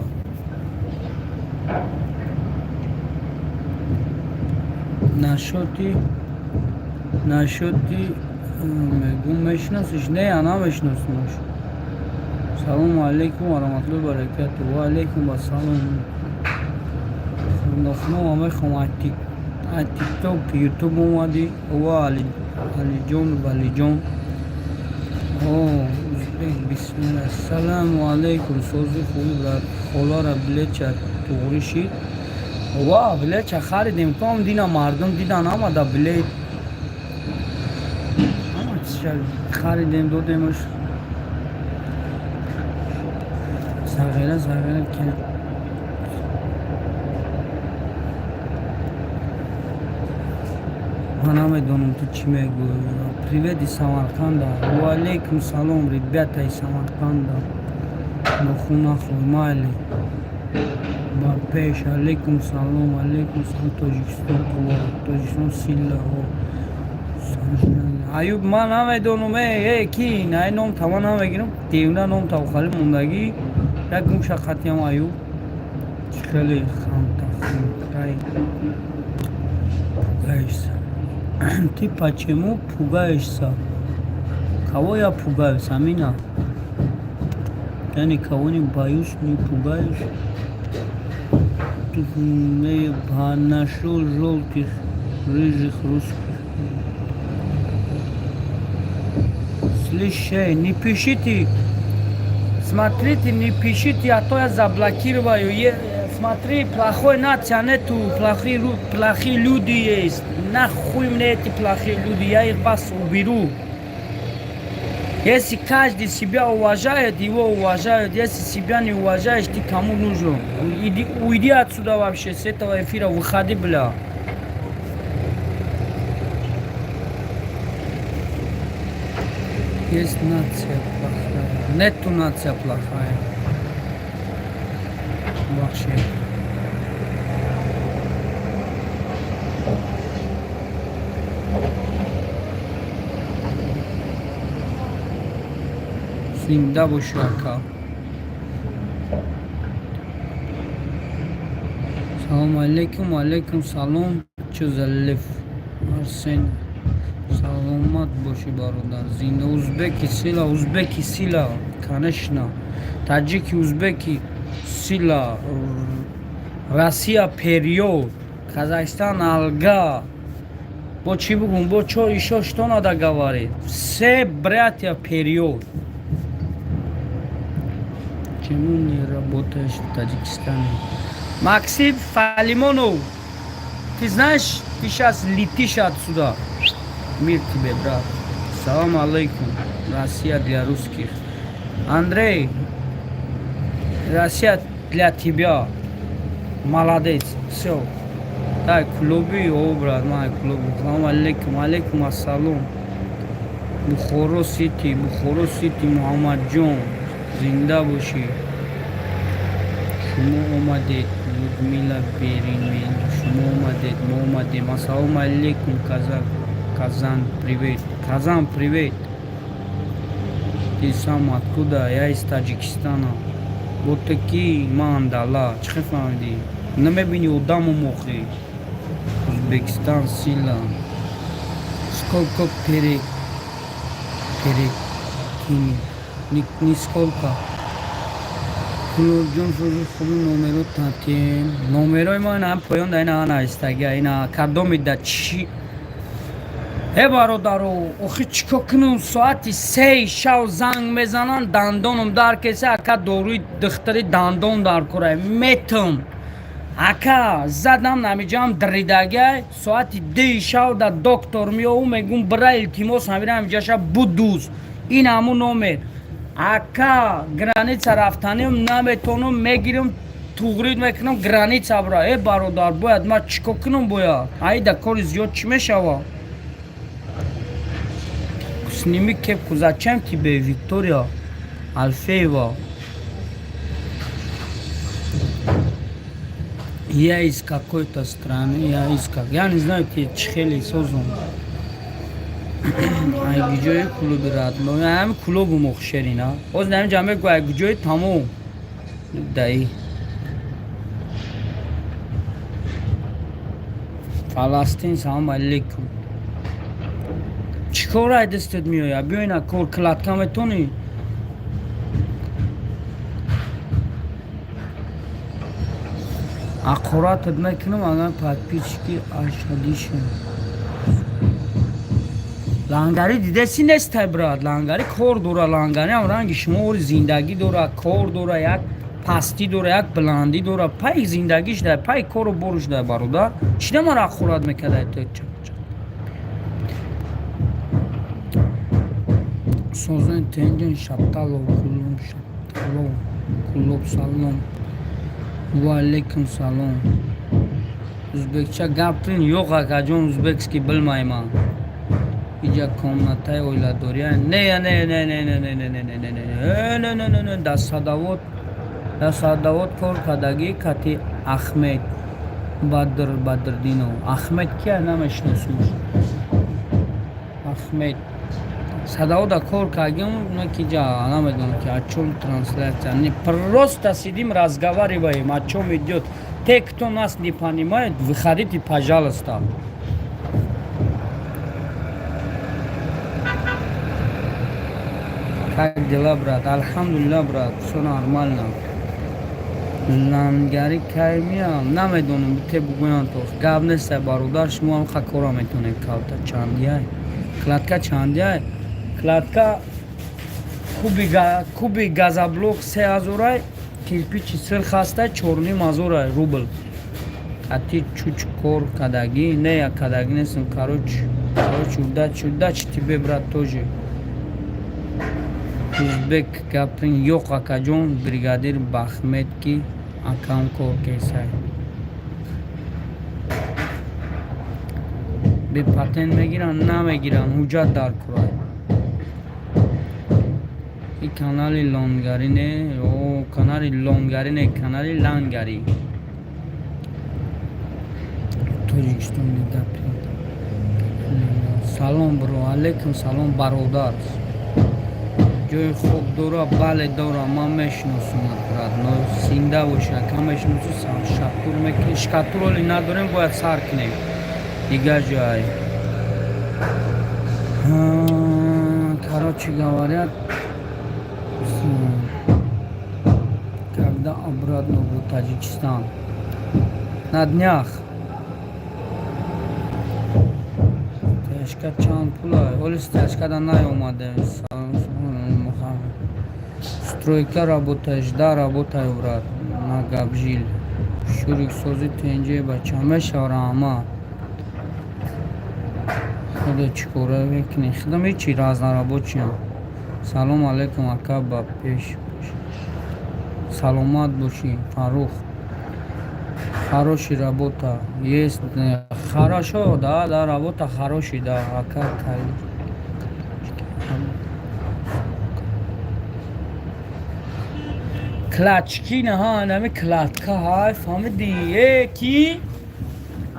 Нашоти мегум, мешиносиш? Не, я намешиносимаш. Салому алейкум ва раҳматуллоҳи баракату. Ва алейкум ассалом. Нохнома мехом, ай Тикток, Ютуб омадӣ. Ва Алиҷон, Валиҷон. О, узбек, бисмилла. Ассалому алейкум, сози, хуби, брат? Холара билетча туғрӣ шид? Ва билетча харидем, ком дина мардум дидан, ҳамада билет, ҳама чизша харидем, додемаш. Сағира, сағира кел. Ман намедонам, ту чӣ мегӯӣ. Привет из Самарканда. Ва алейкум салом, ребята из Самарканда. Нохун нахӯй, майли. Ба пеш, алейкум салом, алейкум салом, Тоҷикистон қувват, Тоҷикистон сила. Аюб, ман намедонам, э, ки ин, ай ном тама намегирам, девна ном тавхали мондагӣ, як гумша қатиям Аюб. Чӣ хеле хамта хунтай. Пугаешься. Ты почему пугаешься? Кого я пугаюсь, Амина? Я никого не боюсь, не пугаюсь. Тут не нашел желтых, рыжих русских. Слышь, эй, не пишите. Смотрите, не пишите, а то я заблокирую. Смотри, плохой нация нету, плохие люди есть. Нахуй мне эти плохие люди, я их вас уберу. Если каждый себя уважает, его уважают. Если себя не уважаешь, ты кому нужен? Иди, уйди отсюда вообще, с этого эфира, выходи, бля. Есть нация плохая. Нету нация плохая. Вообще. Зинда боши, ака. Салом алейкум, алейкум салом. Чё за лев? Арсен. Саломат боши, бародар. Зинда узбеки сила, узбеки сила, конечно. Таджики, узбеки сила. Россия вперёд. Казахстан алға. Бо чӣ бугум? Бо чё ещё что надо говорить? Все братья вперёд. Почему не работаешь в Таджикистане? Максим Фалимонов, ты знаешь, ты сейчас летишь отсюда. Мир тебе, брат. Салам алейкум. Россия для русских. Андрей, Россия для тебя. Молодец. Все. Так, клуби, о, брат, май клуби. Салам алейкум, алейкум ассалом. Бухоро Сити, Бухоро Сити, Муҳаммадҷон. Зинда бошӣ. Шумо омадед, Людмила Беримен. Шумо омадед, мо омадем. Ассалому алейкум, Казах. Казан, привет. Казан, привет. Ты сам откуда? Я из Таджикистана. Вот такие мандала. Чӣ фаҳмидӣ? Намебини одаму мохи. Узбекистан сила. Сколько перекини? Нисколько. Кулобҷон, сӯзи хуби номеро татем. Номерои мо ина поён да ина навистага. Ина кадоми да чӣ? Э, бародаро, охи чӣ кор кунам? Соати 3 шав занг мезананд, дандоном дар кеса, ака, доруи духтари дандон дар кора метам. Ака, задам намиҷам дридагай, соати 2 шав да доктор меову, мегум, бира, илтимос, ҳамира ҳамиҷаша будуз. Ин ҳамун номер. Ака, граница рафтаним наметонам, мегирам, туғрид мекунам, граница бира. Э, бародар, бояд ман чӣ кор кунам бояд? Айда кори зиёд чӣ мешавад? Сними кепку, зачем тебе, Виктория Алфеева? Я из какой-то страны, я из как... Я не знаю, ты чихели созум. Ай гиҷои клуби радно, ҳами клубу мохшерина. Оз нами ҷамъе гу ай гиҷои тамом. Даи. Фаластин, салом алейкум. Чӣ кор ай дастет меояд? Биё ина кор кладка метонӣ? Аққуратат мекунам, агар подписчики ашадишем. Лангари дидаси нестай, брат. Лангари кор дора, лангари ҳам ранги шумо ори зиндагӣ дора, кор дора, як пастӣ дора, як баландӣ дора, пай зиндагиш дай, пай кору боруш дай, бародар. Чӣ мара аққурат мекардай ту? Созан тенҷен шапталов кулум шапталов кулоб салом. Ва алейкум салом. Узбекча гапин yo'q, akajon, узбекский bilmayman. Иҷа комнатаи оиладория. Не, не, не, не, не, не, не, не, не, не, не, не, не, не, не, дар Садовод, дар Садовод кор кардагӣ кати Ахмед Бадр Бадрдинов. Ахмед кия, намешиносумш. Ахмед Садовода кор кардем, на ки ҷа намедонам ки о чём трансляция. Не, просто сидим, разговариваем, о чём идёт. Те, кто нас не понимает, выходите, пожалуйста. Как дела, брат? Алҳамдулилла, брат, всё нормально. Лангари кай миям, намедонам, те бугӯянд то гап нестай, бародар. Шумо ҳам ха кора метонед. Калта чандияй? Кладка чандияй? Кладка куби газоблок 3000-ай, кирпичи сирх ҳастай, 4500-ай рубл. Ати чуч кор кадагӣ не, я кадагӣ нестам. Короче, удачи, удачи тебе, брат, тоже. Узбек гапин ёқ, акаҷон. Бригадир Бахмед ки акам кор кесай. Бепатент мегиранд, намегиранд, ҳуҷҷат дар курай. И канали лонгарӣ не, о канали лонгарӣ не, канали лангарӣ. Тоҷикистон гапин. Салом, бро. Алейкум салом, бародар. Ҷои хоб дора? Бале, дора, ман мешиносумат, брат. Но зинда боша, ака, мешиноси. Шатур мекунӣ? Шкатур оли надорем, бояд сар кунем дигар ҷой. Короче говоря, когда обратно в Таджикистан? На днях. Стяжка чанд пула? Оли стяжкада наёмаде. Стройка работаешь? Да, работаю, брат, на Габжил. Шуриксози тенҷе, бача, мешава, раҳмат. Худо, чӣ кора мекунӣ? Худам ҳечи, разнорабочиям. Салом алейкум, ака, ба пеш. Саломат бошӣ, Фаррух. Хороший работа есть? Хорошо, да, да, работа хороший, да, ака. Клачки наҳа, нами кладка ҳай, фаҳмидӣ? Э, ки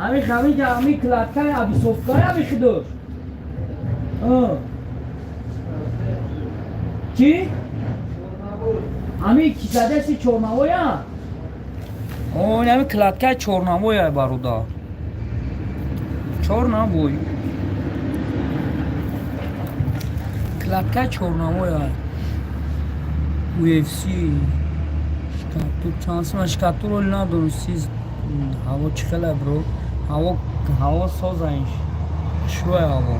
ами ҳами ами кладка обрисовка ами худош чӣ ами кисадаси чорнавоя, ами кладкаи чорнавоя, бародар, чорнавой, кладкаи чорнавоя. UFC шкатур чанд сима? Шкатур оли надорум. Сиз ҳаво чӣ хела, бро? Ҳаво, ҳаво созаинш, хушрӯя ҳаво.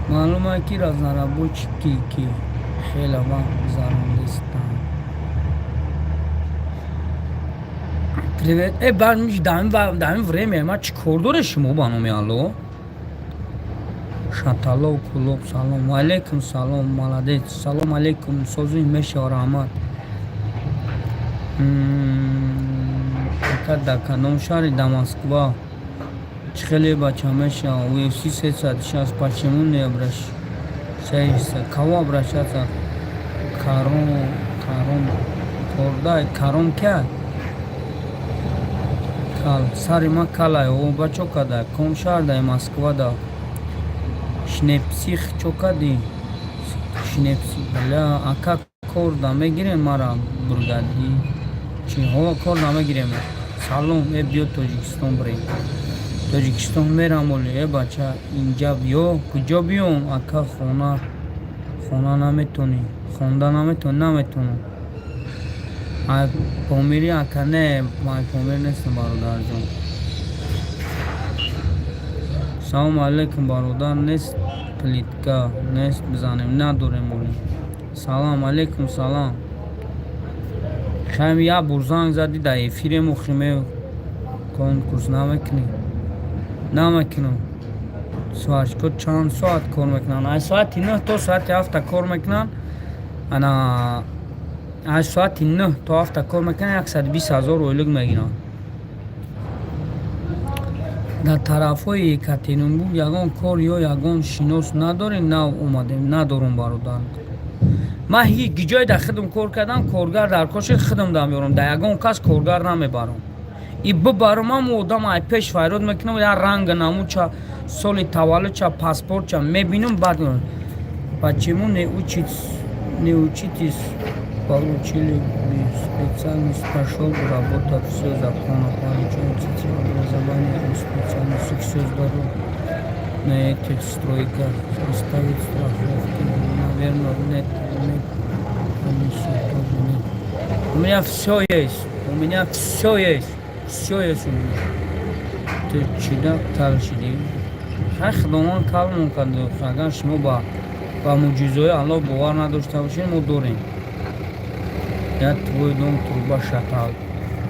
Маълума ки разнорабочий ки хеле вақт гузарондистам. Привет. Э, дар ин время ма чӣ кор доре шумо, ба номи Алло? Шаталов Кулоб, салом. Ваалейкум салом, молодец. Салом алейкум, созуи мешава, раҳмат. Ака, дар кадом шаҳри? Дар Москва. Чӣ хеле, бача, мешава? UFC 360, почему не обращаешься? Кого обращаться? Каром, каром кордай, каром кя? Кал, сари ма калай, о ба чо кадай? Ком шаҳр дай Москва да. Шнепсих чо кадӣ? Шнепси, бля, ака, кор да мегирем мара бригади? Чи ҳо, кор намегирем. Салом, э, биё Тоҷикистон бирем. Тоҷикистон мерам оли, э, бача, инҷа биё, куҷо биём, ака? Хона, хона наметонӣ, хонда наметонӣ, наметонам. Ай Помири, ака? Не, ай Помир нестам, бародарҷон. Салому алейкум, бародар, нест плитка, нест бизанем, надорем оли. Салом алейкум, салом. Хайм, як бор занг задӣ дар эфирему, химе конкурс намекунӣ? Намекунам. Сварщикҳо чанд соат кор мекунанд? Аз соати 9 то соати 7 кор мекунанд. Ана, аз соати 9 то 7 кор мекунанд, 120 000 ойлук мегиранд. Дар тарафҳои Екатеринбург ягон кор ё ягон шинос надорем? Нав омадем, надорум, бародар. Ман ҳеҷ ҷое дар худам кор кардам, коргар дар кор шуд, худам дам меорам, дар ягон кас коргар намебарам. И бибарам, ҳамо одам ай пеш файрод мекунам, я ранга намуча, соли таваллудча, паспортча мебинам, баъд. Почему не учить, не учитесь? Получили специальность, пошел работать, все законно получаете образование и специальность, все здорово. На этих стройках оставить страховки. Наверное, нет, нет, тоже нет. У меня все есть. У меня все есть. Все есть у меня. Ты чида кал шидӣ? Хай, худованд калмон кард. Агар шумо ба мӯъҷизаҳои Аллоҳ бовар надошта бошед, мо дорем. Я твой дом труба шатал.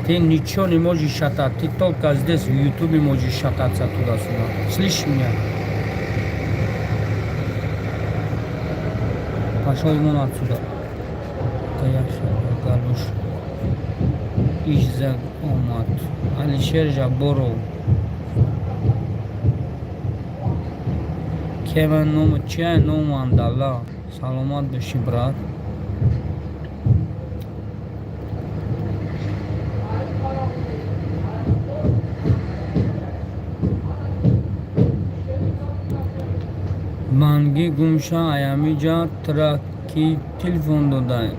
Ты ничего не можешь шатать. Ты только здесь, в Ютубе, можешь шататься туда-сюда. Слышишь меня? Пошел вон отсюда. Это я галуш. Ишзаг омад. Алишер Жабборов. Кевин ному чия ному Андалла. Саломат бошӣ, брат. Банги гумша аямиҷа тра ки телефон дода?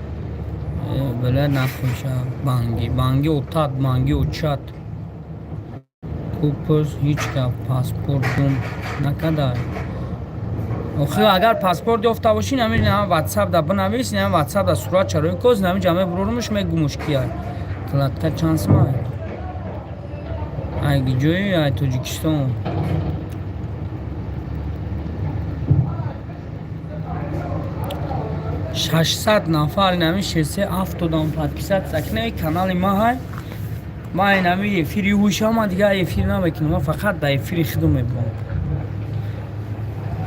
Била нахуша банги. Банги отат, банги очат. Купус ҳеҷ гап, паспорт гум накарда. Охир агар паспорт ёфта бошӣ, намин ватсап да бинавис, нами ватсап да сурат чарои коз, нами ҷа мебурорумш, мегумуш кия. Кладка чанд сма? Ай ҷои ай Тоҷикистон. 600 нафар инами шесе ҳафтодам подписаться кина канали ма ҳай. Ма инами эфири ҳуша, ма дигар эфир намекунам, ма фақат да эфири худо мебурам.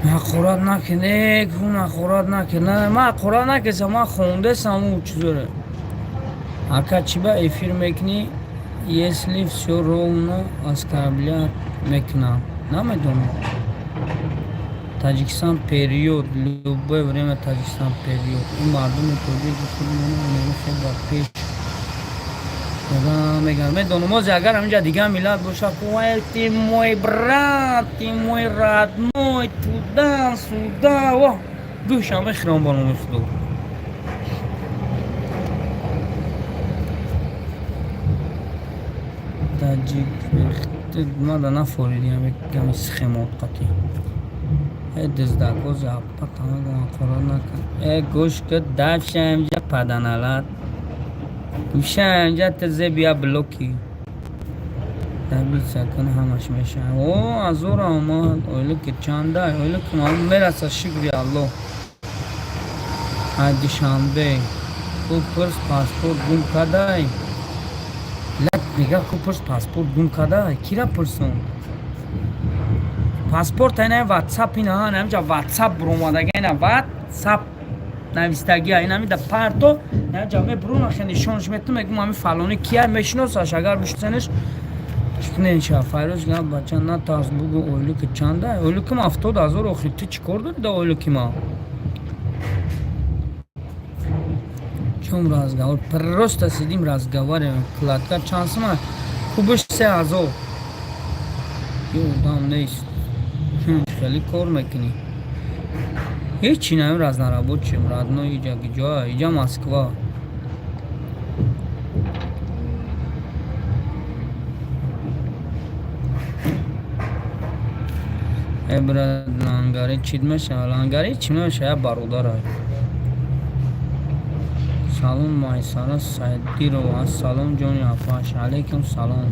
Ҳақорат накун, э кун, ҳақорат накун. Ма ҳақорат накесам, ма хондесам ӯ чизоре. Ака, чӣ ба эфир мекунӣ, если всё равно оскорблять мекунам? Намедонам. Таҷикистон вперёд, любое время Таҷикистон вперёд. Ин мардуми тоҷики худмон хел ба пеш меган. Медонам, озе агар ҳаминҷа дигар миллат боша, ой, ты мой брат, ты мой родной, туда сюда, во гӯшам мехӯрам ба номи худо. Таҷик мада нафориди гами схемот қатӣ. Э, диздакози аппа тамагон қурон накун. Э, гӯш ки дафша инҷа паданалат. Гӯша инҷа тезе бия блоки. Добиться кун, ҳамаш мешавад. О, азора омад. Ойлики чанда? Ойлики маълум мераса, шукри Аллоҳ. Ай Душанбе. Ку пурс, паспорт гум кадай? Лак мега, ку пурс, паспорт гум кадай? Кира пурсум? Паспорт ина ватсап, ина ҳамҷа ватсап буромадага, ина ватсап навистагия, ина да парто ҷа мебурона, хе нишонш метум, мегум ами фалони кия, мешиносаш, агар бишносенеш чикнеша. Файроз гап, бача, натарс, бугу, ойлики чанда? Ойликим 70 000. Охи, ту чӣ кор дори да ойлики ма? Чём разговор? Просто сидим, разговариваем. Кладка чанд сума? Кубуш 3000. Ё одам нест, хеле кор мекунӣ? Ҳечи наем, разнорабочим, родной. Иҷа киҷоа? Иҷа Москва. Э, брат, лангари чид мешава? Лангари чӣ мешава? Я бародарай. Салом, Майсара Сайдирова. Салом, ҷони апаш. Алейкум салом.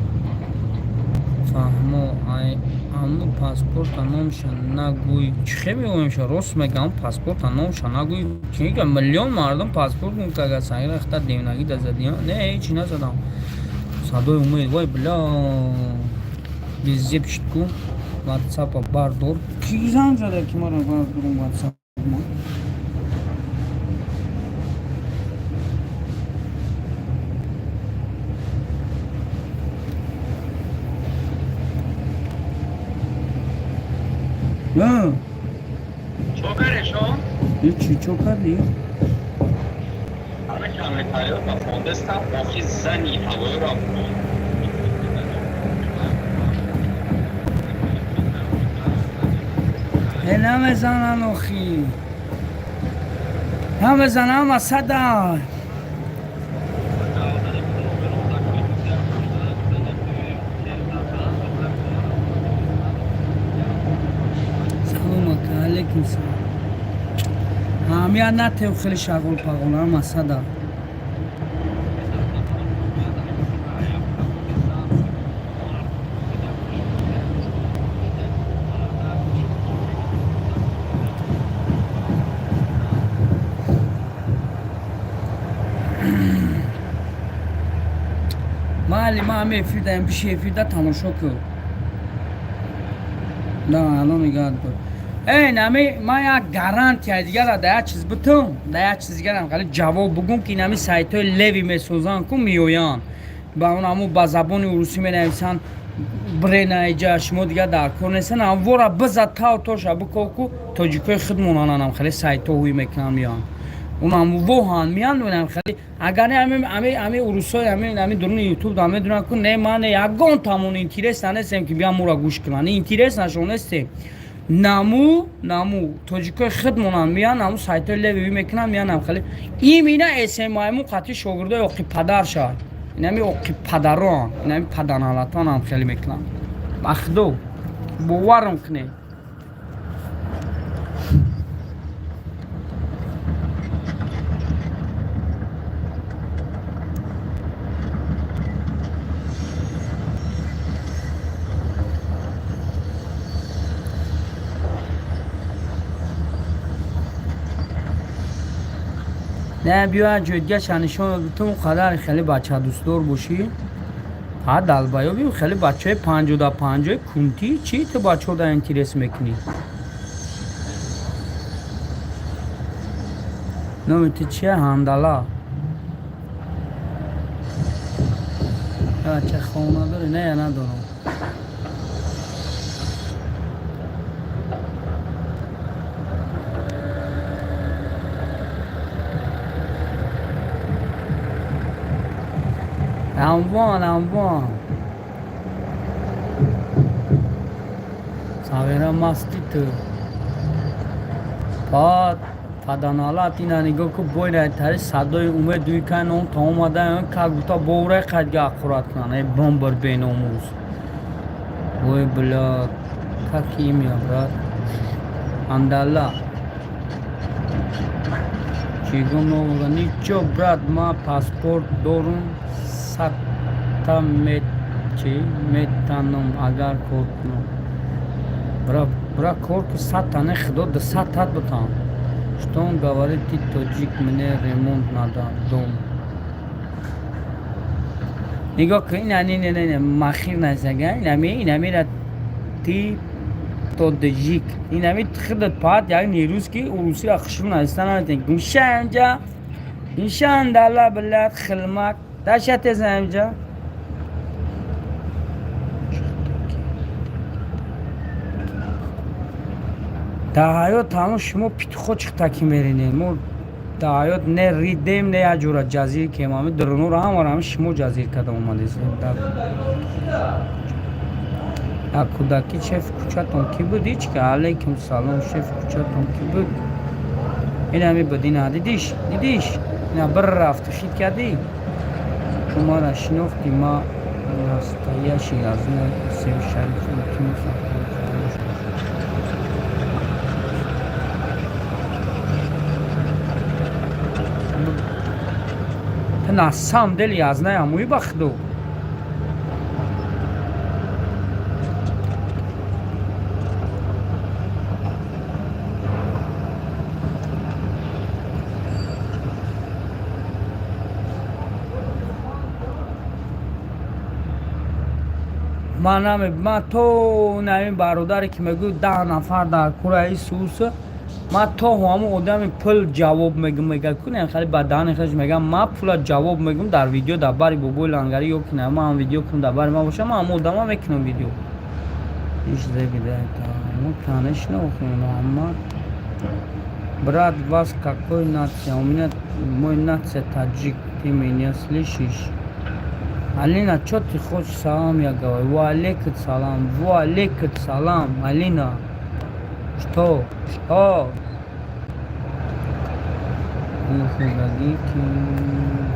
Фаҳмо, ай аму паспорта номша нагӯй. Чӣ хе мегӯемша? Рост мегам, паспорта номша нагӯй. Чӣ миллион мардум паспорт гум карда, сайрахта девнагӣ да задиё? Не, ҳечи назадам. Садои умед, вой, бля, безеб шуд ку. Ватсапа бардор. Ки занг зада, ки маро бардорум ватсап ма? А? Чо карешон? Ҳечи, чо кардӣ? Ҳама комментариёт ма хондестам, охи зани ҳавоиро. Э, намезанан охи. Намезанам, ама сада. Салом, ака, алейкум салом. Аҳамият натев, хеле шағол пағола масада. Майли, ман ҳами эфирдаем, пиши эфирда тамошо кун. Да, алон нигаҳ дор. Эй, нами ман як гарантия дигара да як чиз битум, да як чиз дигарам хеле ҷавоб бугум, ки нами сайтҳои левый месозанд ку, меоянд ба он ҳаму ба забони урусӣ менависанд, брена иҷа шумо дигар дар кор нестан, амвора биза тав тоша бикоку, тоҷикои худмонанам хеле сайтҳо ҳуй мекунанд, меоянд, унам воҳан меянд, унам хеле агар не ами урусои ами дуруни ютуб да медунанд ку, не, ман ягон тамон интерес нанестем, ки биям мура гӯш кунанд, интерес нашон нестем. Наму тоҷикои худмонанд, меянд, наму сайтҳои левый мекунанд, меянд, хеле имина смайму қатъи шогирдои оқи падар шавад, инами оқи падарон, инами паданалатонам хеле мекунанд, ба худо, боварам кунед. Не, биё, ҷои дигаша нишон ту, қадар хеле бачадӯстдор бошӣ, ҳа, далбаёби, хеле бачаи 55-ои кунтӣ, чӣ ту бачаҳо да интерес мекунӣ? Номи ту чия, ҳандала? Бача хона дорӣ? Не, я надорам. Амвон, амвон. Савера масти ту. Пад, паданалат ина нигоҳ ку, бойна тари садои умед дуи кан он та омада, как будто боврай қадга аккурат кунан, эй бомбар беномус. Ой, бля, как имя, брат? Андала. Чигун нового? Ничо, брат, ма паспорт дорум, садта мет чи метанам, агар кор кунам. Бра, бра, кор ки, садта не, худо да садтат бутам. Что он говорит, ты тоҷик, мне ремонт надо дом. Нигоҳ кун, ина не, не, не, махир насага, инамира ти тоҷик. Инами худат пат як нерӯз ки урусиро хушрӯ наиста наметавонӣ. Гумша инҷа, гумша андала, блядь, хилмак. Даша теза инҷа. Дар ҳаёт ҳамон шумо питухо чиқтакӣ меринед. Мо дар ҳаёт не ридем, не як ҷура ҷазир кем. Ҳами дурунуро ҳамаро ҳами шумо ҷазир карда омадед. Як кӯдакӣ шефи кӯчатон кӣ буд? Ҳеҷ ки. Алайкум салом, шефи кӯчатон кӣ буд? Ин ҳами буд, ина дидиш, дидиш? Ина бір рафту шид кардӣ? Ту мара шинохтӣ, ма настоящий аз сев Шариф, илтимос. Хорош бош. Ты на самом деле я знаю, мой бахду. Ман наме, ман то нами бародаре ки мегӯ 10 нафар дар кураи сус, ман то ҳамон одами пул ҷавоб мегӯм, мега кунем хеле ба даҳани худаш мегам, ман пула ҷавоб мегӯм дар видео дар бари бобои лангарӣ ё ки на, ман видео кунам дар бари ман бошам, ман ҳамон одама мекунам видео. Иш зебида, ну конечно, Муҳаммад. Брат, вас какой нация? У меня мой нация таджик, ты меня слышишь? Алина, что ты хочешь? Салам, я говорю. Ва алейкум салам, ва алейкум салам, Алина. Что? Что?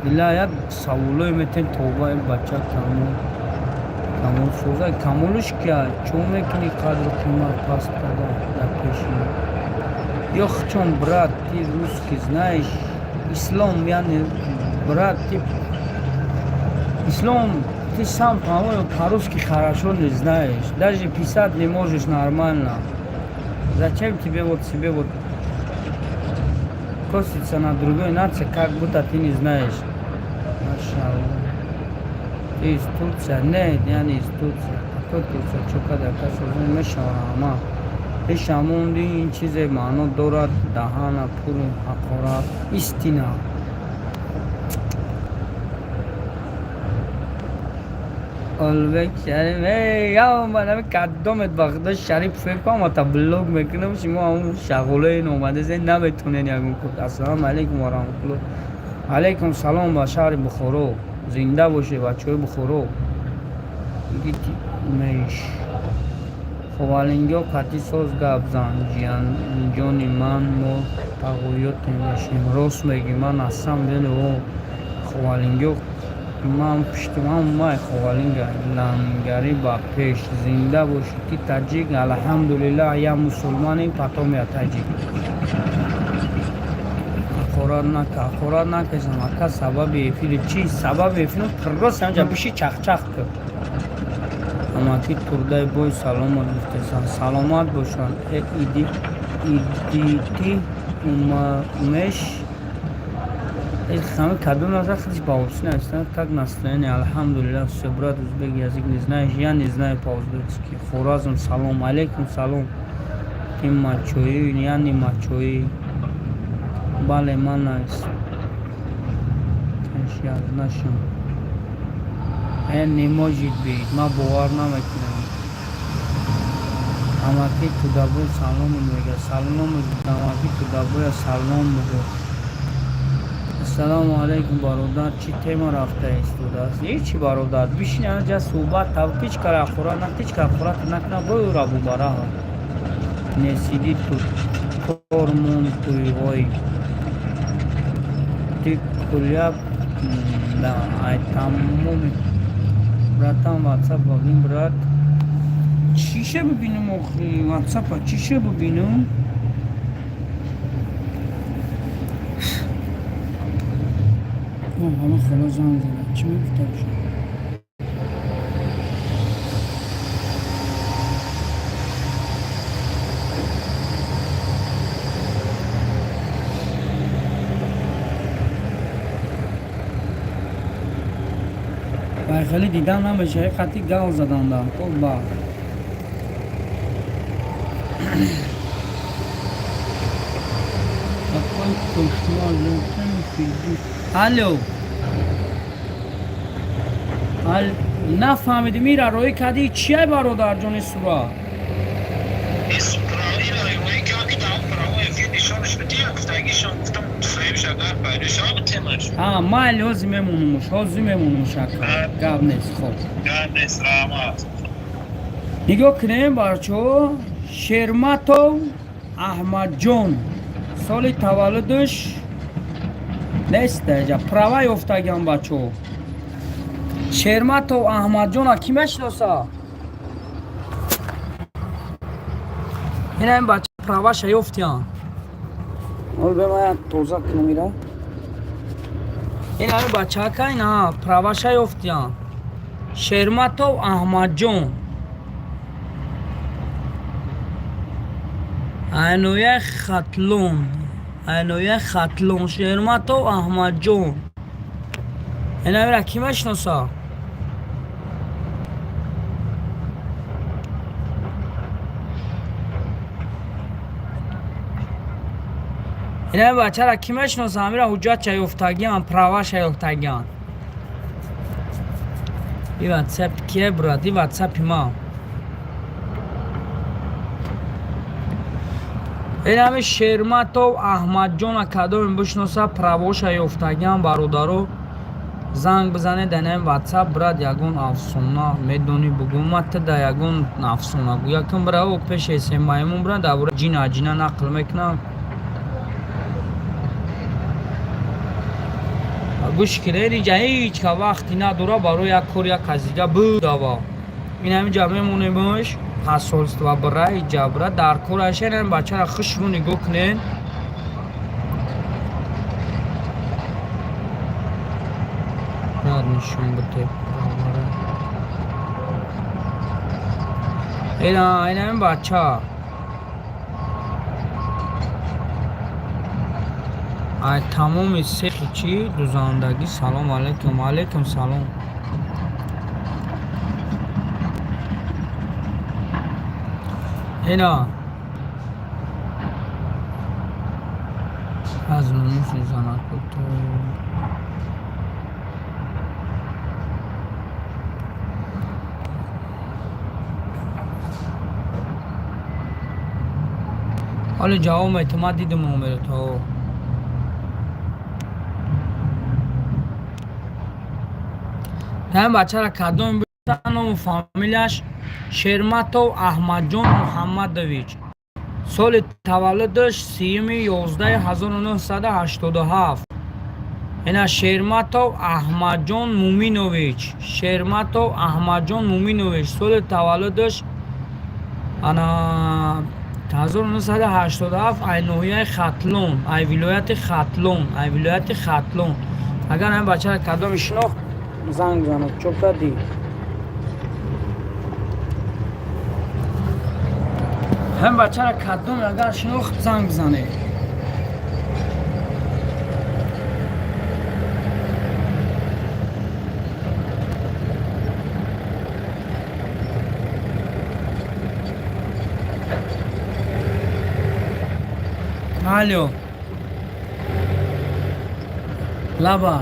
Дила як саволое метем, тоба, ин бача камол. Камол соза, камолуш кия? Чо мекунӣ қадру қимат паст карда дар пеши? Ёхчон, брат, ты русский знаешь? Ислом, яъне, брат, ты Ислом, ты сам, по-моему, по-русски хорошо не знаешь. Даже писать не можешь нормально. Зачем тебе вот себе вот коситься на другой нации, как будто ты не знаешь? Машаллах. Ты из Турции? Нет, я не из Турции. Какой Турция? Чё, когда касо мешавам, ҳешамонди ин чизе маъно дорад? Даҳана пури ҳақорат, истина. Олбек Шариф, эй, я омадам, кадомет ба худо Шариф фекам, ата блок мекунам. Шумо ҳамун шағолаи номадазе наметонен ягон кор. Ассалому алайкум ва раҳматуллоҳ. Алайкум салом ба шаҳри Бухоро. Зинда бошед, бачаҳои Бухоро. Меш ховалингё кати соз гап зан, ҷони ман, мо тағоёте мешем. Рост мегӣ, ман асам дели о ховалингё, ман пуштиман май ховалинга лангари ба пеш. Зинда бошӣ. Ти таҷик? Алҳамдулиллаҳ, я мусулмани, потом я таҷик. Ҳақорат нака, ҳақорат накашам, ака. Сабаби эфири чи? Сабаби эфирам просто ҳамҷа биши, чахчах кар. Ҳамаки турдаи бой саломат гуфтесан, саломат бошанд. Э, иди идити умеш ҳами кадом назар худиш ба урусӣ навиштан. Как настроение? Алҳамдулиллах, всё. Брат, узбек язык не знаешь? Я не знаю по-узбекски. Хоразм салом. Алейкум салом. Ты мачои? Я не мачои. Бале, ман нашам. Не может быть, ман бовар намекунам. Ҳамаки тудабой салом мега. Салом, ҳамаки тудабоя салом бугӯ. Ассалому алайкум, бародар. Чӣ тема рафта истодааст? Ҳечи, бародар, бишин анҷа, суҳбат тав, ҳеч кара ҳақорат на, ҳеч кара ҳақорат накуна. Бӯра бубараҳа не сиди тут кор мон туйвой ти куляб да ай тамоми. Братан, ватсап бабин, брат. Чиша бибинам охи? Ватсапа чиша бибинам? Ҳама хола занг зада, чӣ мегуфта бошад? Байхелӣ дидан намеша, қати гал заданда ба. Какой кошмар, зачем сидишь? Алло. Ал нафаҳмидим, ира роӣ кардӣ, чия, бародарҷони сура? А, майли, ҳозир мемонумуш, ҳозир мемонумуш, ака. Гап нест, хоб. Нигоҳ кунем, барчаҳо, Шерматов Аҳмадҷон, соли таваллудаш нест даҷа, права ёфтагиам, бачаҳо. Шерматов Аҳмадҷона кӣ мешиноса? Ина ин бача праваша ёфтиям. Ол бемая тоза кунам ира. Ин ҳами бачака, ина праваша ёфтиям. Шерматов Аҳмадҷон. Айнояи Хатлон, Айнояи Хатлон, Шерматов Аҳмадҷон. Ина ира кӣ мешиноса? Ина бачара кӣ мешиноса? Ҳамира ҳуҷҷатша ёфтагиам, праваша ёфтагиам. И ватсап кие, брат? И ватсапи ма. Ин ҳами Шерматов Аҳмадҷона кадоме бишноса, правоша ёфтагиам, бародаро, занг бизанед дар ин ватсап. Брат, ягон афсона медонӣ, бугӯ. Ма та да ягон афсона гӯ якм бира о пеши сммаймун бира, дар бораи ҷин аҷина нақл мекунам. Гӯш кунед, инҷа ҳеҷ ка вақти надора барои як кор як казига будава. Ин ҳаминҷа мемонемш. Посольство бира, иҷа бира, дар кор айша. Ин бачаро хушрӯ нигоҳ кунед. Рад нишон бите. Ина, ина ин бача. Ай тамоми сехи чӣ дузандагӣ. Салом алейкум, алейкум салом. Ина аз номуси занакото. Ҳоле ҷавоб метам, ман дидум номерато. Ҳам бачара кадом ному фамилияш Шерматов Аҳмадҷон Муҳаммадович. Соли таваллудаш 30-11-1987. Ина Шерматов Аҳмадҷон Муминович. Шерматов Аҳмадҷон Муминович. Соли таваллудаш ана 1987, ай ноҳияи Хатлон, ай вилояти Хатлон, ай вилояти Хатлон. Агар ҳамин бачара кадоми шинохт, занг занад. Чо кардӣ? Ҳамин бачара кадоми агар шинохт, занг бизанед. Алло. Лаба.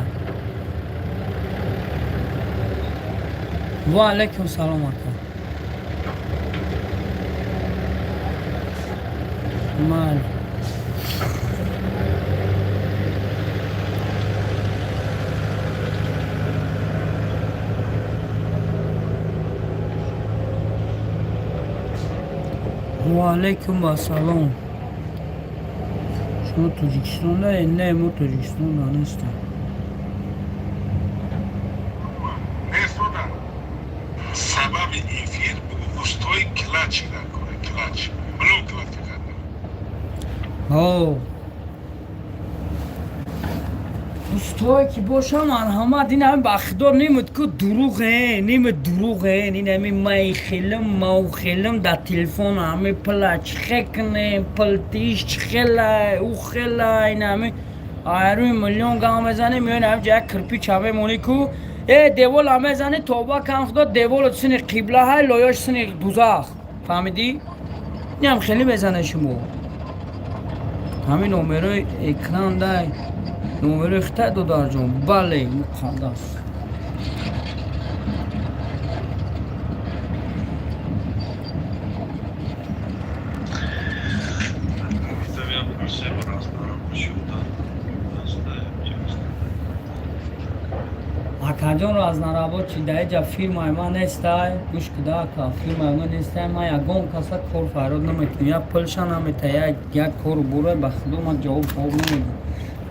Ва алейкум салом, ака. Мал. Ва алейкум ассалом. Шумо Тоҷикистонда? Не, мо Тоҷикистонда нестем. Нестодам. Сабаби эфир бугу устои клатч дар кора, клатч. Блок кладка кардан. Ҳо. Устое ки боша, марҳамат, ин ҳами бахдор немуд ку дуруғе, немуд дуруғе, ин ҳами май хелим, мау хелим дар телефон ҳами пила чихе кунем, пил тиш чихела, ӯ хела, ин ҳами айрӯи миллион гам мезанем, ё ин ҳами ҷа як кирпич мемонӣ ку, э девола мезанӣ, тоба кан худо, деволо сини қибла ҳай, лоёш сини дузах. Фаҳмидӣ? Инам хеле мезане шумо. Ҳамин номерои экран дай. Номерои хитай, додарҷон. Бале, муқаддас. Гуфтам, я се бор аз наработи шуда. Акаҷонро аз наработи даиҷа фирмаи ман нестай. Гӯш куда, ака, фирмаи ман нестай. Ман ягон каса кор фарёд наметунам. Як пулша намета, як кору бура, ба худо ман ҷавоб намедам.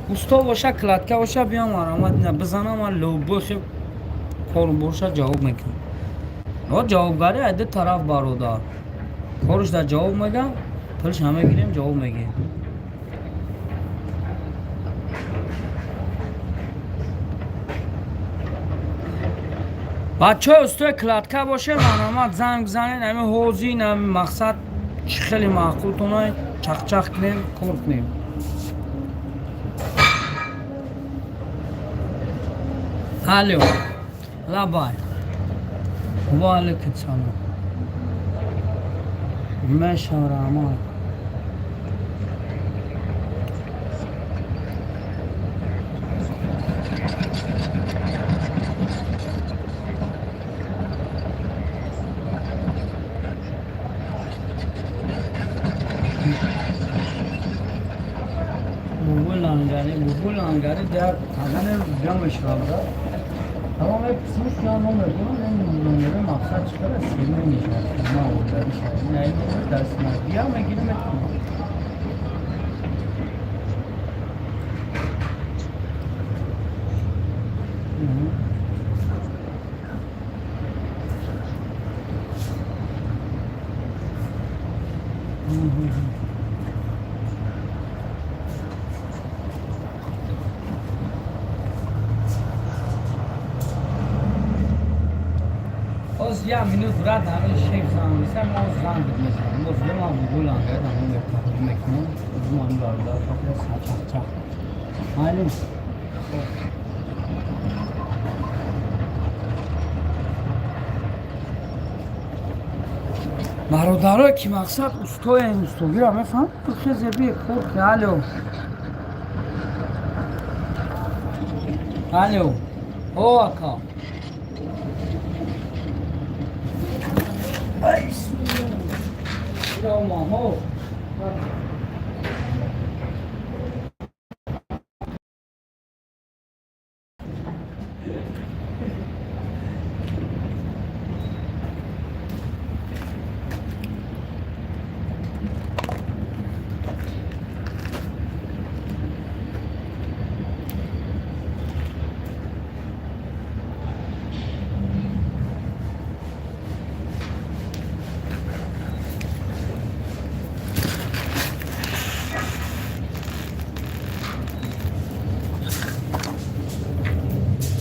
Усто боша, кладка боша, биям, марҳамат, ина бизанам, ман любой хел кору боша ҷавоб мекунам. О ҷавобгарӣ аз ду тараф, бародар. Корш дар ҷавоб мегам, пулш ҳам мегирем, ҷавоб мегирем. Бачаҳои устои кладка боше, марҳамат, занг бизанед. Ҳами ҳозир ҳами мақсад чӣ хеле маъқултонай, чақчақ кунем, кор кунем. Алло, лабай. Ва алейкум салом. Меша, раҳмат. Бубу лангари, бубу лангари дар кадане ҷамъ мешавад. Тамом писмуш я номер дорам, ин номери мақсад чӣ қадар сирме мешавад. Ма ордари шавад. Ин ай номер даст ма. Бия мегирем метунам. Оз я минут брат, ҳамин шеф занг мезанам, мо занг мезанам. Боз ман гугул ангад ҳамин мекунам, мекунам. Ман бародар фақат чақ-чақ. Майли. Бародаро, ки мақсад устоем, устогиро мефаҳм, хезе би кор ки. Алло. Алло. О, ака. Ай, бисмилла. Мо.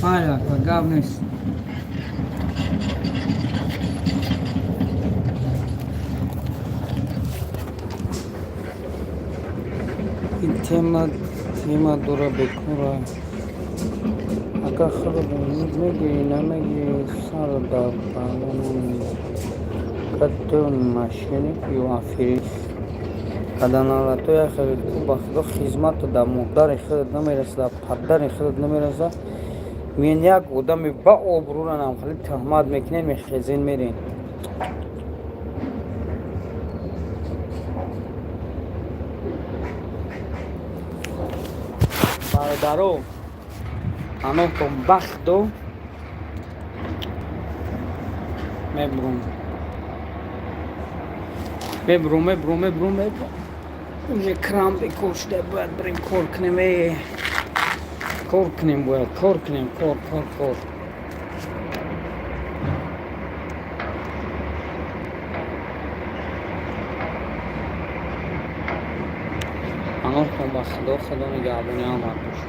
Майли, ака, гап нест. Ин тема дора бекора. Ака, худо мегӯӣ, намегӯӣ, сар дар балон. Ту мошенник ё аферист. Каданалато як хеле ту, ба худо, хизмату дар модари худат намераса, дар падари худат намераса. Мен як одами ба обрӯра намхали тӯҳмат мекунем, мехезен, мерен. Бародаро, паноҳтон бахту мебурум. Мебурум, мебурум, мебурум, мебурум. Уже крам бекор шуда, бояд бирем кор кунем. Э, кор кунем, бояд кор кунем, кор, кор, кор. Паноҳтон ба Худо, Худо нигаҳбони ҳамат бошад.